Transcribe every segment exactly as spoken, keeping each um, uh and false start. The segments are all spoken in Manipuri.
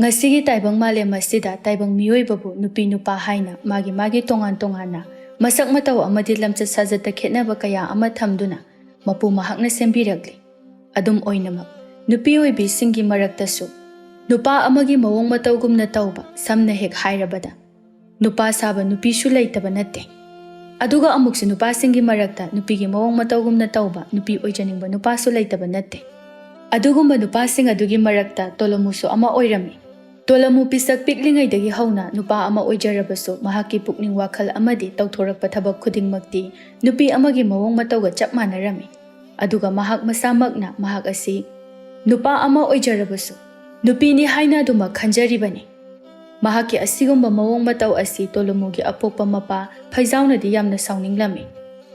ꯉꯁꯤꯒꯤ ꯇꯥꯏꯕꯪ ꯃꯥꯂꯦꯝ ꯑꯁꯤꯗ ꯇꯥꯏꯕꯪ ꯃꯤꯑꯣꯏꯕꯕꯨ ꯅꯨꯄꯤ ꯅꯨꯄꯥ ꯍꯥꯏꯅ ꯃꯥꯒꯤ ꯃꯥꯒꯤ ꯇꯣꯉꯥꯟ ꯇꯣꯉꯥꯟꯅ ꯃꯁꯛ ꯃꯇꯧ ꯑꯃꯗꯤ ꯂꯝꯆꯠ ꯁꯥꯖꯠꯇ ꯈꯦꯠꯅꯕ ꯀꯌꯥ ꯑꯃ ꯊꯝꯗꯨꯅ ꯃꯄꯨ ꯃꯍꯥꯛꯅ ꯁꯦꯝꯕꯤꯔꯛꯂꯤ꯫ ꯑꯗꯨꯝ ꯑꯣꯏꯅꯃꯛ, ꯅꯨꯄꯤ ꯑꯣꯏꯕꯤꯁꯤꯡꯒꯤ ꯃꯔꯛꯇꯁꯨ ꯅꯨꯄꯥ ꯑꯃꯒꯤ ꯃꯑꯣꯡ ꯃꯇꯧꯒꯨꯝꯅ ꯇꯧꯕ, ꯁꯝꯅ ꯍꯦꯛ ꯍꯥꯏꯔꯕꯗ, ꯅꯨꯄꯥ ꯁꯥꯕ ꯅꯨꯄꯤꯁꯨ ꯂꯩꯇꯕ ꯅꯠꯇꯦ꯫ ꯑꯗꯨꯒ ꯑꯃꯨꯛꯁꯨ ꯅꯨꯄꯥꯁꯤꯡꯒꯤ ꯃꯔꯛꯇ ꯅꯨꯄꯤꯒꯤ ꯃꯑꯣꯡ ꯃꯇꯧꯒꯨꯝꯅ ꯇꯧꯕ, ꯅꯨꯄꯤ ꯑꯣꯏꯖꯅꯤꯡꯕ ꯅꯨꯄꯥꯁꯨ ꯂꯩꯇꯕ ꯅꯠꯇꯦ꯫ ꯑꯗꯨꯒꯨꯝꯕ ꯅꯨꯄꯥꯁꯤꯡ ꯑꯗꯨꯒꯤ ꯃꯔꯛꯇ ꯇꯣꯂꯣꯃꯨꯁꯨ ꯑꯃ ꯑꯣꯏꯔꯝꯃꯤ꯫ ꯇꯣꯂꯣꯃꯨ ꯄꯤꯁꯛ ꯄꯤꯛꯂꯤꯉꯩꯗꯒꯤ ꯍꯧꯅ ꯅꯨꯄꯥ ꯑꯃ ꯑꯣꯏꯖꯔꯕꯁꯨ, ꯃꯍꯥꯛꯀꯤ ꯄꯨꯛꯅꯤꯡ ꯋꯥꯈꯜ ꯑꯃꯗꯤ ꯇꯧꯊꯣꯔꯛꯄ ꯊꯕꯛ ꯈꯨꯗꯤꯡꯃꯛꯇꯤ ꯅꯨꯄꯤ ꯑꯃꯒꯤ ꯃꯑꯣꯡ ꯃꯇꯧꯒ ꯆꯞ ꯃꯥꯟꯅꯔꯝꯃꯤ꯫ ꯑꯗꯨꯒ ꯃꯍꯥꯛ ꯃꯁꯥꯃꯛꯅ ꯃꯍꯥꯛ ꯑꯁꯤ ꯅꯨꯄꯥ ꯑꯃ ꯑꯣꯏꯖꯔꯕꯁꯨ ꯅꯨꯄꯤꯅꯤ ꯍꯥꯏꯅ ꯑꯗꯨꯃꯛ ꯈꯟꯖꯔꯤꯕꯅꯤ꯫ ꯃꯍꯥꯛꯀꯤ ꯑꯁꯤꯒꯨꯝꯕ ꯃꯑꯣꯡ ꯃꯇꯧ ꯑꯁꯤ ꯇꯣꯂꯣꯃꯨꯒꯤ ꯑꯄꯣꯛꯄ ꯃꯄꯥ ꯐꯩꯖꯥꯎꯅꯗꯤ ꯌꯥꯝꯅ ꯁꯥꯎꯅꯤꯡꯂꯝꯃꯤ꯫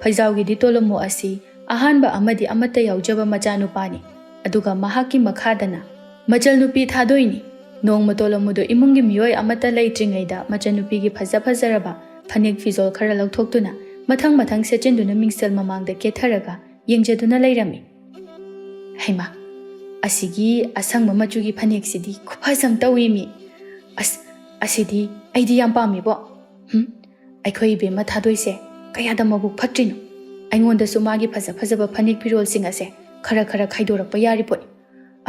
ꯐꯩꯖꯥꯎꯒꯤꯗꯤ ꯇꯣꯂꯣꯃꯨ ꯑꯁꯤ ꯑꯍꯥꯟꯕ ꯑꯃꯗꯤ ꯑꯃꯠꯇ ꯌꯥꯎꯖꯕ ꯃꯆꯥꯅꯨꯄꯥꯅꯤ꯫ ꯑꯗꯨꯒ ꯃꯍꯥꯛꯀꯤ ꯃꯈꯥꯗꯅ ꯃꯆꯜꯅꯨꯄꯤ ꯊꯥꯗꯣꯏꯅꯤ꯫ ꯅꯣꯡꯃ ꯇꯣꯂꯣꯃꯨꯗꯣ ꯏꯃꯨꯡꯒꯤ ꯃꯤꯑꯣꯏ ꯑꯃꯠꯇ ꯂꯩꯇ꯭ꯔꯤꯉꯩꯗ ꯃꯆꯟꯅꯨꯄꯤꯒꯤ ꯐꯖ ꯐꯖꯔꯕ ꯐꯅꯦꯛ ꯐꯤꯖꯣꯜ ꯈꯔ ꯂꯧꯊꯣꯛꯇꯨꯅ ꯃꯊꯪ ꯃꯊꯪ ꯁꯦꯠꯆꯤꯟꯗꯨꯅ ꯃꯤꯡꯁꯦꯜ ꯃꯃꯥꯡꯗ ꯀꯦꯊꯔꯒ ꯌꯦꯡꯖꯗꯨꯅ ꯂꯩꯔꯝꯃꯤ꯫ "ꯍꯩꯃꯥ, ꯑꯁꯤꯒꯤ ꯑꯁꯪꯕ ꯃꯆꯨꯒꯤ ꯐꯅꯦꯛꯁꯤꯗꯤ ꯈꯨꯐꯖ ꯑꯃ ꯇꯧꯏꯃꯤ꯫ ꯑꯁ, ꯑꯁꯤꯗꯤ ꯑꯩꯗꯤ ꯌꯥꯝ ꯄꯥꯝꯃꯤꯕꯣ꯫ ꯍꯨꯝ, ꯑꯩꯈꯣꯏ ꯏꯕꯦꯝꯃ ꯊꯥꯗꯣꯏꯁꯦ ꯀꯌꯥꯗ ꯃꯕꯨꯛ ꯐꯠꯇ꯭ꯔꯤꯅꯣ꯫ ꯑꯩꯉꯣꯟꯗꯁꯨ ꯃꯥꯒꯤ ꯐꯖ ꯐꯖꯕ ꯐꯅꯦꯛ ꯐꯤꯔꯣꯜꯁꯤꯡ ꯑꯁꯦ ꯈꯔ ꯈꯔ ꯈꯥꯏꯗꯣꯔꯛꯄ ꯌꯥꯔꯤ ꯄꯣꯠꯅꯤ꯫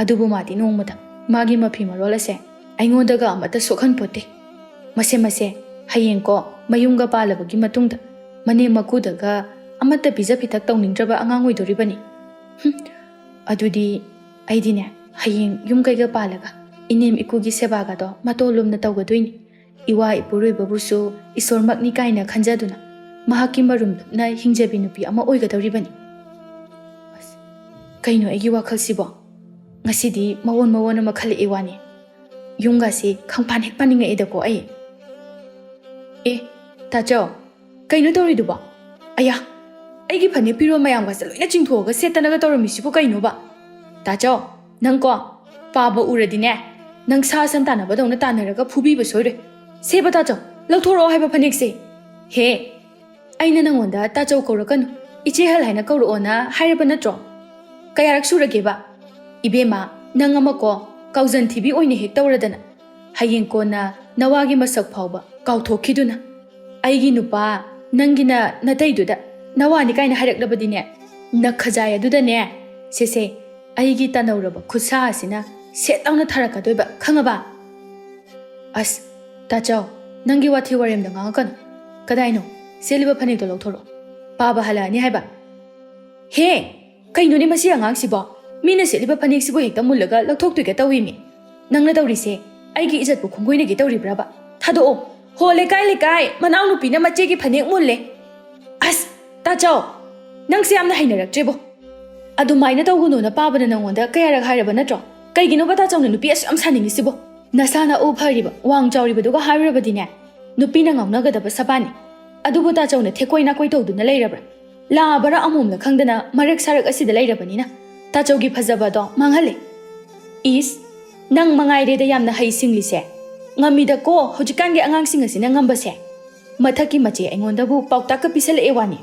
ꯑꯗꯨꯕꯨ ꯃꯥꯗꯤ ꯅꯣꯡꯃꯗ ꯃꯥꯒꯤ ꯃꯐꯤ ꯃꯔꯣꯜ ꯑꯁꯦ ꯑꯩꯉꯣꯟꯗꯒ ꯑꯃꯠꯇ ꯁꯣꯛꯍꯟꯄꯣꯠꯇꯦ꯫ ꯃꯁꯦ, ꯃꯁꯦ, ꯍꯌꯦꯡꯀꯣ ꯃꯌꯨꯝꯒ ꯄꯥꯜꯂꯕꯒꯤ ꯃꯇꯨꯡꯗ ꯃꯅꯦꯝ ꯃꯀꯨꯗꯒ ꯑꯃꯠꯇ ꯄꯤꯖ ꯄꯤꯊꯛ ꯇꯧꯅꯤꯡꯗ꯭ꯔꯕ ꯑꯉꯥꯡ ꯑꯣꯏꯗꯣꯔꯤꯕꯅꯤ꯫ ꯍꯨꯝ, ꯑꯗꯨꯗꯤ ꯑꯩꯗꯤꯅꯦ, ꯍꯌꯦꯡ ꯌꯨꯝ ꯀꯩꯒ ꯄꯥꯜꯂꯒ ꯏꯅꯦꯝ ꯏꯀꯨꯒꯤ ꯁꯦꯕꯥꯒꯗꯣ ꯃꯇꯣꯟ ꯂꯣꯝꯅ ꯇꯧꯒꯗꯣꯏꯅꯤ꯫ ꯏꯋꯥ ꯏꯄꯨꯔꯣꯏꯕꯕꯨꯁꯨ ꯏꯁꯣꯔꯃꯛꯅꯤ ꯀꯥꯏꯅ ꯈꯟꯖꯗꯨꯅ ꯃꯍꯥꯛꯀꯤ ꯃꯔꯨꯝꯗꯧꯅ ꯍꯤꯡꯖꯕꯤ ꯅꯨꯄꯤ ꯑꯃ ꯑꯣꯏꯒꯗꯧꯔꯤꯕꯅꯤ꯫ ꯑꯁ, ꯀꯩꯅꯣ ꯑꯩꯒꯤ ꯋꯥꯈꯜꯁꯤꯕꯣ? ꯉꯁꯤꯗꯤ ꯃꯑꯣꯟ ꯃꯑꯣꯟ ꯑꯃ ꯈꯜꯂꯛꯏ ꯋꯥꯅꯤ꯫ ꯌꯨꯝꯒꯁꯤ ꯈꯪꯄꯥꯟ ꯍꯦꯛ ꯄꯥꯅꯤꯡꯉꯛꯏꯗꯀꯣ ꯑꯩ꯫ ꯑꯦ, ꯇꯥꯆꯧ, ꯀꯩꯅꯣ ꯇꯧꯔꯤꯗꯨꯕꯣ? ꯑꯌꯥ, ꯑꯩꯒꯤ ꯐꯅꯦꯛ ꯐꯤꯔꯣꯜ ꯃꯌꯥꯝꯒꯁꯦ ꯂꯣꯏꯅ ꯆꯤꯡꯊꯣꯛꯑꯒ ꯁꯦꯠꯇꯅꯒ ꯇꯧꯔꯝꯃꯤꯁꯤꯕꯨ ꯀꯩꯅꯣꯕ? ꯇꯥꯆꯧ, ꯅꯪꯀꯣ, ꯄꯥꯕ ꯎꯔꯗꯤꯅꯦ, ꯅꯪ ꯁꯥ ꯁꯟ ꯇꯥꯟꯅꯕꯗꯧꯅ ꯇꯥꯟꯅꯔꯒ ꯐꯨꯕꯤꯕ ꯁꯣꯏꯔꯣꯏ꯫ ꯁꯦꯕ ꯇꯥꯆꯧ, ꯂꯧꯊꯣꯔꯛꯑꯣ ꯍꯥꯏꯕ ꯐꯅꯦꯛꯁꯦ꯫ ꯍꯦ, ꯑꯩꯅ ꯅꯪꯉꯣꯟꯗ ꯇꯥꯆꯧ ꯀꯧꯔꯛꯀꯅꯨ, ꯏꯆꯦ ꯍꯜ ꯍꯥꯏꯅ ꯀꯧꯔꯛꯑꯣꯅ ꯍꯥꯏꯔꯕ ꯅꯠꯇ꯭ꯔꯣ? ꯀꯌꯥꯔꯛ ꯁꯨꯔꯒꯦꯕ? ꯏꯕꯦꯝꯃ, ꯅꯪ ꯑꯃꯀꯣ, ꯀꯥꯎꯖꯟ ꯊꯤꯕꯤ ꯑꯣꯏꯅ ꯍꯦꯛ ꯇꯧꯔꯗꯅ꯫ ꯍꯌꯦꯡ ꯀꯣꯟꯅ ꯅꯋꯥꯒꯤ ꯃꯁꯛ ꯐꯥꯎꯕ ꯀꯥꯎꯊꯣꯛꯈꯤꯗꯨꯅ꯫ ꯑꯩꯒꯤ ꯅꯨꯄꯥ, ꯅꯪꯒꯤꯅ ꯅꯇꯩꯗꯨꯗ ꯅꯋꯥꯅꯤ ꯀꯥꯏꯅ ꯍꯥꯏꯔꯛꯂꯕꯗꯤꯅꯦ, ꯅꯈꯖꯥꯏ ꯑꯗꯨꯗꯅꯦ, ꯁꯦꯁꯦ, ꯑꯩꯒꯤ ꯇꯅꯧꯔꯕ ꯈꯨꯠꯁꯥ ꯑꯁꯤꯅ ꯁꯦꯠ ꯂꯥꯎꯅ ꯊꯥꯔꯛꯀꯗꯣꯏꯕ, ꯈꯪꯉꯕ? ꯑꯁ, ꯇꯥꯆꯧ, ꯅꯪꯒꯤ ꯋꯥꯊꯤ ꯋꯥꯔꯦꯝꯗ ꯉꯥꯡꯉꯛꯀꯅꯨ꯫ ꯀꯗꯥꯏꯅꯣ? ꯁꯦꯠꯂꯤꯕ ꯐꯅꯦꯛꯇꯣ ꯂꯧꯊꯣꯔꯛꯑꯣ꯫ ꯄꯥꯕ ꯍꯜꯂꯛꯑꯅꯤ ꯍꯥꯏꯕ꯫ ꯍꯦ! ꯀꯩꯅꯣꯅꯦ ꯃꯁꯤ ꯑꯉꯥꯡꯁꯤꯕꯣ? ꯃꯤꯅ ꯁꯦꯠꯂꯤꯕ ꯐꯅꯦꯛꯁꯤꯕꯨ ꯍꯦꯛꯇ ꯃꯨꯜꯂꯒ ꯂꯧꯊꯣꯛꯇꯣꯏꯒ ꯇꯧꯏꯃꯤ꯫ ꯅꯪꯅ ꯇꯧꯔꯤꯁꯦ ꯑꯩꯒꯤ ꯏꯖꯠꯄꯨ ꯈꯣꯡꯒꯣꯏꯅꯒꯦ ꯇꯧꯔꯤꯕ꯭ꯔꯕ? ꯊꯥꯗꯣꯛꯑꯣ꯫ ꯍꯣ, ꯂꯩꯀꯥꯏ ꯂꯩꯀꯥꯏ, ꯃꯅꯥꯎꯅꯨꯄꯤꯅ ꯃꯆꯦꯒꯤ ꯐꯅꯦꯛ ꯃꯨꯜꯂꯦ꯫ ꯑꯁ, ꯇꯥꯆꯧ! ꯅꯪꯁꯦ ꯌꯥꯝꯅ ꯍꯩꯅꯔꯛꯇ꯭ꯔꯦꯕꯣ꯫ ꯑꯗꯨꯃꯥꯏꯅ ꯇꯧꯒꯅꯨꯅ ꯄꯥꯕꯅ ꯅꯪꯉꯣꯟꯗ ꯀꯌꯥꯔꯛ ꯍꯥꯏꯔꯕ ꯅꯠꯇ꯭ꯔꯣ? ꯀꯩꯒꯤꯅꯣꯕ ꯇꯥꯆꯧꯅ ꯅꯨꯄꯤ ꯑꯁꯨꯛ ꯌꯥꯝ ꯁꯥꯅꯤꯡꯉꯤꯁꯤꯕꯣ? ꯅꯁꯥ ꯅꯎ ꯐꯔꯤꯕ, ꯋꯥꯡ ꯆꯥꯎꯔꯤꯕꯗꯨꯒ ꯍꯥꯏꯔꯨꯔꯕꯗꯤꯅꯦ, ꯅꯨꯄꯤꯅ ꯉꯥꯎꯅꯒꯗꯕ ꯁꯕꯥꯅꯤ꯫ ꯑꯗꯨꯕꯨ ꯇꯥꯆꯧꯅ ꯊꯦꯛꯀꯣꯏ ꯅꯥꯀꯣꯏ ꯇꯧꯗꯨꯅ ꯂꯩꯔꯕ꯭ꯔꯥ? ꯂꯥ ꯕꯔꯥ ꯑꯃꯣꯝꯂ ꯈꯪꯗꯅ ꯃꯔꯛ ꯁꯥꯔꯛ ꯑꯁꯤꯗ ꯂꯩꯔꯕꯅꯤꯅ ꯇꯥꯆꯧꯒꯤ ꯐꯖꯕꯗꯣ ꯃꯥꯡꯍꯜꯂꯦ꯫ ꯏꯁ, ꯅꯪ ꯃꯉꯥꯏꯔꯦꯗ ꯌꯥꯝꯅ ꯍꯩ ꯁꯤꯡꯂꯤꯁꯦ꯫ ꯉꯝꯃꯤꯗꯀꯣ ꯍꯧꯖꯤꯛꯀꯥꯟꯒꯤ ꯑꯉꯥꯡꯁꯤꯡ ꯑꯁꯤꯅ ꯉꯝꯕꯁꯦ꯫ ꯃꯊꯛꯀꯤ ꯃꯆꯦ ꯑꯩꯉꯣꯟꯗꯕꯨ ꯄꯥꯎꯇꯥꯛꯀ ꯄꯤꯁꯜꯂꯛꯑꯦ ꯋꯥꯅꯤ꯫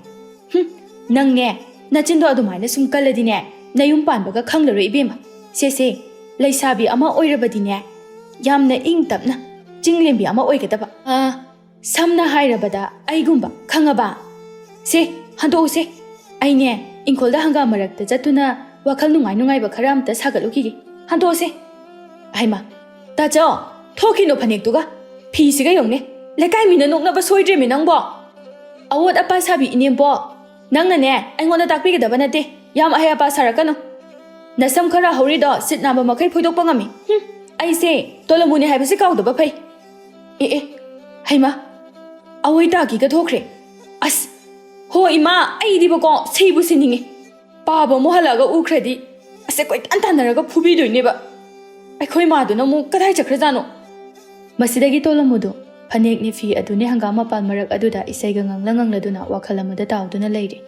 ꯍꯨꯝ, ꯅꯪꯅꯦ, ꯅꯆꯤꯟꯗꯣ ꯑꯗꯨꯃꯥꯏꯅ ꯁꯨꯝ ꯀꯜꯂꯗꯤꯅꯦ, ꯅꯌꯨꯝ ꯄꯥꯟꯕꯒ ꯈꯪꯂꯔꯣꯏ ꯏꯕꯦꯝꯃ꯫ ꯁꯦ ꯁꯦ, ꯂꯩꯁꯥꯕꯤ ꯑꯃ ꯑꯣꯏꯔꯕꯗꯤꯅꯦ, ꯌꯥꯝꯅ ꯏꯪ ꯇꯞꯅ ꯆꯤꯡꯂꯦꯝꯕꯤ ꯑꯃ ꯑꯣꯏꯒꯗꯕ꯫ ꯑ, ꯁꯝꯅ ꯍꯥꯏꯔꯕꯗ ꯑꯩꯒꯨꯝꯕ, ꯈꯪꯉꯕ? ꯁꯦ, ꯍꯟꯗꯣꯛꯎꯁꯦ꯫ ꯑꯩꯅꯦ, ꯏꯪꯈꯣꯜꯗ ꯍꯪꯒꯥꯝ ꯃꯔꯛꯇ ꯆꯠꯇꯨꯅ ꯋꯥꯈꯜ ꯅꯨꯡꯉꯥꯏ ꯅꯨꯡꯉꯥꯏꯕ ꯈꯔ ꯑꯝꯇ ꯁꯥꯒꯠꯂꯨꯈꯤꯒꯦ꯫ ꯍꯟꯗꯣꯛꯎꯁꯦ꯫ ꯍꯩꯃꯥ, ꯇꯥꯆꯧ, ꯊꯣꯛꯈꯤꯅꯣ ꯐꯅꯦꯛꯇꯨꯒ꯫ ꯐꯤꯁꯤꯒ ꯌꯦꯡꯉꯨꯅꯦ, ꯂꯩꯀꯥꯏ ꯃꯤꯅ ꯅꯣꯛꯅꯕ ꯁꯣꯏꯗ꯭ꯔꯦꯃꯤ ꯅꯪꯕꯣ꯫ ꯑꯋꯣꯠ ꯑꯄꯥ ꯁꯥꯕꯤ ꯏꯅꯦꯝꯕꯣꯛ, ꯅꯪꯅꯅꯦ ꯑꯩꯉꯣꯟꯗ ꯇꯥꯛꯄꯤꯒꯗꯕ ꯅꯠꯇꯦ꯫ ꯌꯥꯝ ꯑꯍꯩ ꯑꯄꯥ ꯁꯥꯔꯛꯀꯅꯨ꯫ ꯅꯁꯝ ꯈꯔ ꯍꯧꯔꯤꯗꯣ ꯁꯤꯠ ꯅꯥꯟꯕ ꯃꯈꯩ ꯐꯣꯏꯗꯣꯛꯄ ꯉꯝꯃꯤ꯫ ꯍꯨꯝ, ꯑꯩꯁꯦ ꯇꯣꯂꯃꯨꯅꯤ ꯍꯥꯏꯕꯁꯤ ꯀꯥꯎꯗꯕ ꯐꯩ꯫ ꯑꯦ ꯑꯦ, ꯍꯩꯃꯥ, ꯑꯋꯣꯏ ꯇꯥꯈꯤꯒ ꯊꯣꯛꯈ꯭ꯔꯦ꯫ ꯑꯁ, ꯍꯣ ꯏꯃꯥ, ꯑꯩꯗꯤꯕꯀꯣ ꯁꯤꯕꯨ ꯁꯤꯅꯤꯡꯉꯤ꯫ ꯄꯥꯕ ꯑꯃꯨꯛ ꯍꯜꯂꯛꯑꯒ ꯎꯈ꯭ꯔꯗꯤ ꯑꯁꯦ ꯀꯣꯏꯇꯥꯟ ꯇꯥꯟꯅꯔꯒ ꯐꯨꯕꯤꯗꯣꯏꯅꯦꯕ꯫ ꯑꯩꯈꯣꯏ ꯃꯥꯗꯨꯅ ꯑꯃꯨꯛ ꯀꯗꯥꯏ ꯆꯠꯈ꯭ꯔꯖꯥꯠꯅꯣ? ꯃꯁꯤꯗꯒꯤ ꯇꯣꯂꯃꯨꯗꯨ ꯐꯅꯦꯛꯅꯤ ꯐꯤ ꯑꯗꯨꯅꯤ ꯍꯪꯒꯥꯝ ꯃꯄꯥꯜ ꯃꯔꯛ ꯑꯗꯨꯗ ꯏꯁꯩꯒ ꯉꯪꯂ ꯉꯪꯂꯗꯨꯅ ꯋꯥꯈꯜ ꯑꯃꯗ ꯇꯥꯎꯗꯨꯅ ꯂꯩꯔꯦ꯫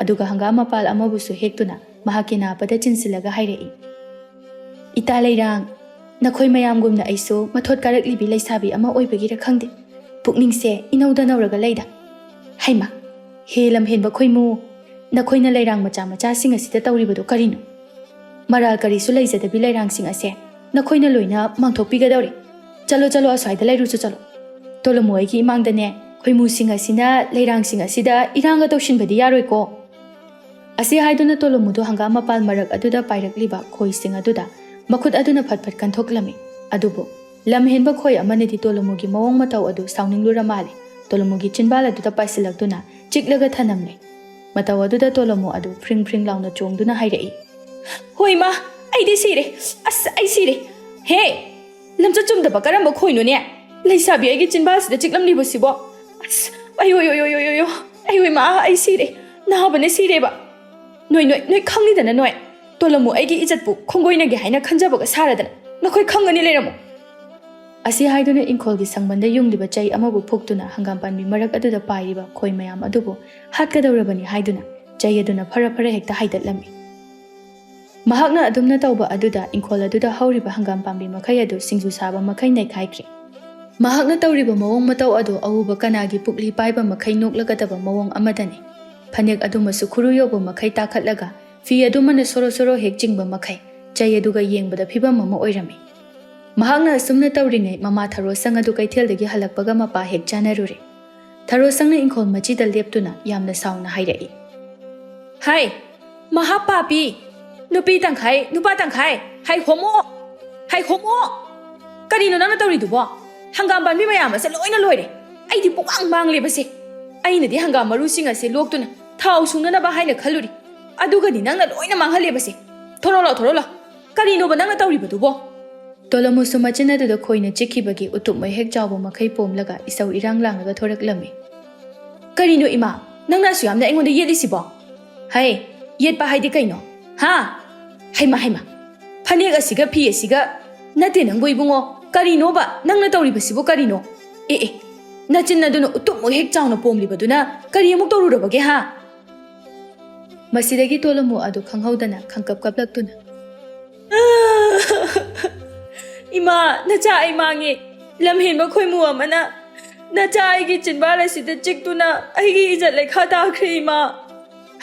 ꯑꯗꯨꯒ ꯍꯪꯒꯥꯝ ꯃꯄꯥꯜ ꯑꯃꯕꯨꯁꯨ ꯍꯦꯛꯇꯨꯅ ꯃꯍꯥꯛꯀꯤ ꯅꯥꯄꯗ ꯆꯤꯟꯁꯤꯜꯂꯒ ꯍꯥꯏꯔꯛꯏ, "ꯏꯇꯥ ꯂꯩꯔꯥꯡ, ꯅꯈꯣꯏ ꯃꯌꯥꯝꯒꯨꯝꯅ ꯑꯩꯁꯨ ꯃꯊꯣꯠ ꯀꯥꯔꯛꯂꯤꯕꯤ ꯂꯩꯁꯥꯕꯤ ꯑꯃ ꯑꯣꯏꯕꯒꯤꯔ ꯈꯪꯗꯦ, ꯄꯨꯛꯅꯤꯡꯁꯦ ꯏꯅꯧꯗ ꯅꯧꯔꯒ ꯂꯩꯗ꯫ ꯍꯩꯃꯥ, ꯍꯦ ꯂꯝꯍꯦꯟꯕ ꯈꯣꯏꯃꯨ, ꯅꯈꯣꯏꯅ ꯂꯩꯔꯥꯡ ꯃꯆꯥ ꯃꯆꯥꯁꯤꯡ ꯑꯁꯤꯗ ꯇꯧꯔꯤꯕꯗꯨ ꯀꯔꯤꯅꯣ? ꯃꯔꯥꯜ ꯀꯔꯤꯁꯨ ꯂꯩꯖꯗꯕꯤ ꯂꯩꯔꯥꯡꯁꯤꯡ ꯑꯁꯦ ꯅꯈꯣꯏꯅ ꯂꯣꯏꯅ ꯃꯥꯡꯊꯣꯛꯄꯤꯒꯗꯧꯔꯦ꯫ "ꯆꯠꯂꯣ, ꯆꯠꯂꯣ, ꯑꯁ꯭ꯋꯥꯏꯗ ꯂꯩꯔꯨꯆꯣ, ꯆꯠꯂꯣ꯫ ꯇꯣꯂꯣꯃꯨ, ꯑꯩꯒꯤ ꯏꯃꯥꯡꯗꯅꯦ ꯈꯣꯏꯃꯨꯁꯤꯡ ꯑꯁꯤꯅ, ꯂꯩꯔꯥꯡꯁꯤꯡ ꯑꯁꯤꯗ ꯏꯔꯥꯡꯒ ꯇꯧꯁꯤꯟꯕꯗꯤ ꯌꯥꯔꯣꯏꯀꯣ"꯫ ꯑꯁꯤ ꯍꯥꯏꯗꯨꯅ ꯇꯣꯂꯣꯃꯨꯗꯣ ꯍꯪꯒꯥꯝ ꯃꯄꯥꯜ ꯃꯔꯛ ꯑꯗꯨꯗ ꯄꯥꯏꯔꯛꯂꯤꯕ ꯈꯣꯏꯁꯤꯡ ꯑꯗꯨꯗ ꯃꯈꯨꯠ ꯑꯗꯨꯅ ꯐꯠ ꯐꯠ ꯀꯟꯊꯣꯛꯂꯝꯃꯤ꯫ ꯑꯗꯨꯕꯨ ꯂꯝꯍꯦꯟꯕ ꯈꯣꯏ ꯑꯃꯅꯗꯤ ꯇꯣꯂꯣꯃꯨꯒꯤ ꯃꯑꯣꯡ ꯃꯇꯧ ꯑꯗꯨ ꯁꯥꯎꯅꯤꯡꯂꯨꯔ ꯃꯥꯜꯂꯦ꯫ ꯇꯣꯂꯣꯃꯨꯒꯤ ꯆꯤꯟꯕꯥꯜ ꯑꯗꯨꯗ ꯄꯥꯏꯁꯤꯜꯂꯛꯇꯨꯅ ꯆꯤꯛꯂꯒ ꯊꯅꯝꯂꯦ꯫ ꯃꯇꯧ ꯑꯗꯨꯗ ꯇꯣꯂꯣꯃꯨ ꯑꯗꯨ ꯐ꯭ꯔꯤꯡ ꯐ꯭ꯔꯤꯡ ꯂꯥꯎꯅ ꯆꯣꯡꯗꯨꯅ ꯍꯥꯏꯔꯛꯏ, "ꯍꯣꯏ ꯏꯃꯥ, ꯑꯩꯗꯤ ꯁꯤꯔꯦ꯫ ꯑꯁ, ꯑꯩ ꯁꯤꯔꯦ꯫ ꯍꯦ, ꯂꯝꯆꯠ ꯆꯨꯝꯗꯕ ꯀꯔꯝꯕ ꯈꯣꯏꯅꯣꯅꯦ? ꯂꯩꯁꯥꯕꯤ ꯑꯩꯒꯤ ꯆꯤꯟꯕꯥꯜꯁꯤꯗ ꯆꯤꯛꯂꯝꯂꯤꯕꯁꯤꯕꯣ? ꯑꯁ, ꯑꯌꯣ, ꯌꯣ, ꯌꯣ, ꯌꯣ, ꯌꯣ, ꯌꯣ꯫ ꯑꯩꯌꯣ ꯏꯃꯥ, ꯑꯩ ꯁꯤꯔꯦ꯫ ꯅꯥꯕꯅ ꯁꯤꯔꯦꯕ꯫ ꯅꯣꯏ, ꯅꯣꯏ, ꯅꯣꯏ ꯈꯪꯉꯤꯗꯅ ꯅꯣꯏ꯫ ꯇꯣꯂꯝꯃꯨ ꯑꯩꯒꯤ ꯏꯖꯠꯄꯨ ꯈꯣꯡꯒꯣꯏꯅꯒꯦ ꯍꯥꯏꯅ ꯈꯟꯖꯕꯒ ꯁꯥꯔꯗꯅ꯫ ꯅꯈꯣꯏ ꯈꯪꯒꯅꯤ ꯂꯩꯔꯝꯃꯨ"꯫ ꯑꯁꯤ ꯍꯥꯏꯗꯨꯅ ꯏꯪꯈꯣꯜꯒꯤ ꯁꯪꯕꯟꯗ ꯌꯨꯡꯂꯤꯕ ꯆꯩ ꯑꯃꯕꯨ ꯐꯨꯛꯇꯨꯅ ꯍꯪꯒꯥꯝ ꯄꯥꯝꯕꯤ ꯃꯔꯛ ꯑꯗꯨꯗ ꯄꯥꯏꯔꯤꯕ ꯈꯣꯏ ꯃꯌꯥꯝ ꯑꯗꯨꯕꯨ ꯍꯥꯠꯀꯗꯧꯔꯕꯅꯤ ꯍꯥꯏꯗꯨꯅ ꯆꯩ ꯑꯗꯨꯅ ꯐꯔ ꯐꯔ ꯍꯦꯛꯇ ꯍꯥꯏꯗꯠꯂꯝꯃꯤ꯫ ꯃꯍꯥꯛꯅ ꯑꯗꯨꯝꯅ ꯇꯧꯕ ꯑꯗꯨꯗ ꯏꯪꯈꯣꯜ ꯑꯗꯨꯗ ꯍꯧꯔꯤꯕ ꯍꯪꯒꯥꯝ ꯄꯥꯝꯕꯤ ꯃꯈꯩ ꯑꯗꯨ ꯁꯤꯡꯖꯨ ꯁꯥꯕ ꯃꯈꯩ ꯅꯩꯈꯥꯏꯈ꯭ꯔꯦ꯫ ꯃꯍꯥꯛꯅ ꯇꯧꯔꯤꯕ ꯃꯑꯣꯡ ꯃꯇꯧ ꯑꯗꯨ ꯑꯎꯕ ꯀꯅꯥꯒꯤ ꯄꯨꯛꯂꯤ ꯄꯥꯏꯕ ꯃꯈꯩ ꯅꯣꯛꯂꯒꯗꯕ ꯃꯑꯣꯡ ꯑꯃꯗꯅꯤ꯫ ꯐꯅꯦꯛ ꯑꯗꯨꯃꯁꯨ ꯈꯨꯔꯨ ꯌꯧꯕ ꯃꯈꯩ ꯇꯥꯈꯠꯂꯒ ꯐꯤ ꯑꯗꯨꯃꯅ ꯁꯣꯔꯣ ꯁꯣꯔꯣ ꯍꯦꯛ ꯆꯤꯡꯕ ꯃꯈꯩ ꯆꯩ ꯑꯗꯨꯒ ꯌꯦꯡꯕꯗ ꯐꯤꯕꯝ ꯑꯃ ꯑꯣꯏꯔꯝꯃꯤ꯫ ꯃꯍꯥꯛꯅ ꯑꯁꯨꯝꯅ ꯇꯧꯔꯤꯉꯩ ꯃꯃꯥ ꯊꯔꯣ ꯁꯪ ꯑꯗꯨ ꯀꯩꯊꯦꯜꯗꯒꯤ ꯍꯜꯂꯛꯄꯒ ꯃꯄꯥ ꯍꯦꯛ ꯆꯥꯅꯔꯨꯔꯦ꯫ ꯊꯔꯣ ꯁꯪꯅ ꯏꯪꯈꯣꯜ ꯃꯆꯤꯗ ꯂꯦꯞꯇꯨꯅ ꯌꯥꯝꯅ ꯁꯥꯎꯅ ꯍꯥꯏꯔꯛꯏ, "ꯍꯥꯏ, ꯃꯍꯥ ꯄꯥꯄꯤ! ꯅꯨꯄꯤ ꯇꯪꯈꯥꯏ, ꯅꯨꯄꯥ ꯇꯪꯈꯥꯏ! ꯍꯥꯏ ꯍꯣꯃꯣ! ꯍꯥꯏ ꯍꯣꯃꯣ! ꯀꯔꯤꯅꯣ ꯅꯪꯅ ꯇꯧꯔꯤꯗꯨꯕꯣ? ꯍꯪꯒꯥꯝ ꯄꯥꯝꯕꯤ ꯃꯌꯥꯝ ꯑꯁꯦ ꯂꯣꯏꯅ ꯂꯣꯏꯔꯦ꯫ ꯑꯩꯗꯤ ꯄꯨꯛꯃꯥꯡ ꯃꯥꯡꯂꯦꯕꯁꯦ꯫ ꯑꯩꯅꯗꯤ ꯍꯪꯒꯥꯝ ꯃꯔꯨꯁꯤꯡ ꯑꯁꯦ ꯂꯣꯛꯇꯨꯅ ꯊꯥꯎ ꯁꯨꯡꯅꯅꯕ ꯍꯥꯏꯅ ꯈꯜꯂꯨꯔꯤ꯫ ꯑꯗꯨꯒꯗꯤ ꯅꯪꯅ ꯂꯣꯏꯅ ꯃꯥꯡꯍꯜꯂꯦꯕꯁꯦ꯫ ꯊꯣꯔꯛꯂꯣ, ꯊꯣꯔꯛꯂꯣ꯫ ꯀꯔꯤꯅꯣꯕ ꯅꯪꯅ ꯇꯧꯔꯤꯕꯗꯨꯕꯣ?" ꯇꯣꯂꯃꯨꯁꯨ ꯃꯆꯤꯟ ꯑꯗꯨꯗ ꯈꯣꯏꯅ ꯆꯤꯛꯈꯤꯕꯒꯤ ꯎꯇꯨꯞ ꯃꯣꯏ ꯍꯦꯛ ꯆꯥꯎꯕ ꯃꯈꯩ ꯄꯣꯝꯂꯒ ꯏꯁꯧ ꯏꯔꯥꯡ ꯂꯥꯡꯂꯒ ꯊꯣꯔꯛꯂꯝꯃꯤ꯫ "ꯀꯔꯤꯅꯣ ꯏꯃꯥ, ꯅꯪꯅ ꯑꯁꯨꯛ ꯌꯥꯝꯅ ꯑꯩꯉꯣꯟꯗ ꯌꯦꯠꯂꯤꯁꯤꯕꯣ? ꯍꯩ, ꯌꯦꯠꯄ ꯍꯥꯏꯗꯤ ꯀꯩꯅꯣ? ꯍꯥ? ꯍꯩꯃ, ꯍꯩꯃ, ꯐꯅꯦꯛ ꯑꯁꯤꯒ ꯐꯤ ꯑꯁꯤꯒ ꯅꯠꯇꯦ ꯅꯪꯕꯨ ꯏꯕꯨꯡꯉꯣ, ꯀꯔꯤꯅꯣꯕ ꯅꯪꯅ ꯇꯧꯔꯤꯕꯁꯤꯕꯨ ꯀꯔꯤꯅꯣ? ꯑꯦ, ꯑꯦ, ꯅꯆꯤꯟ ꯑꯗꯨꯅ ꯎꯇꯨꯞꯃꯨꯛ ꯍꯦꯛ ꯆꯥꯎꯅ ꯄꯣꯝꯂꯤꯕꯗꯨꯅ ꯀꯔꯤ ꯑꯃꯨꯛ ꯇꯧꯔꯨꯔꯕꯒꯦ ꯍꯥ?" ꯃꯁꯤꯗꯒꯤ ꯇꯣꯂꯃꯨ ꯑꯗꯨ ꯈꯪꯍꯧꯗꯅ ꯈꯪꯀꯞ ꯀꯞꯂꯛꯇꯨꯅ, "ꯏꯃꯥ, ꯅꯆꯥ ꯑꯩ ꯃꯥꯡꯉꯦ꯫ ꯂꯝꯍꯦꯟꯕ ꯈꯣꯏꯃꯨ ꯑꯃꯅ ꯅꯆꯥ ꯑꯩꯒꯤ ꯆꯤꯟꯕꯥꯜ ꯑꯁꯤꯗ ꯆꯤꯛꯇꯨꯅ ꯑꯩꯒꯤ ꯏꯖꯠ ꯂꯩꯈꯥ ꯇꯥꯈ꯭ꯔꯦ ꯏꯃꯥ"꯫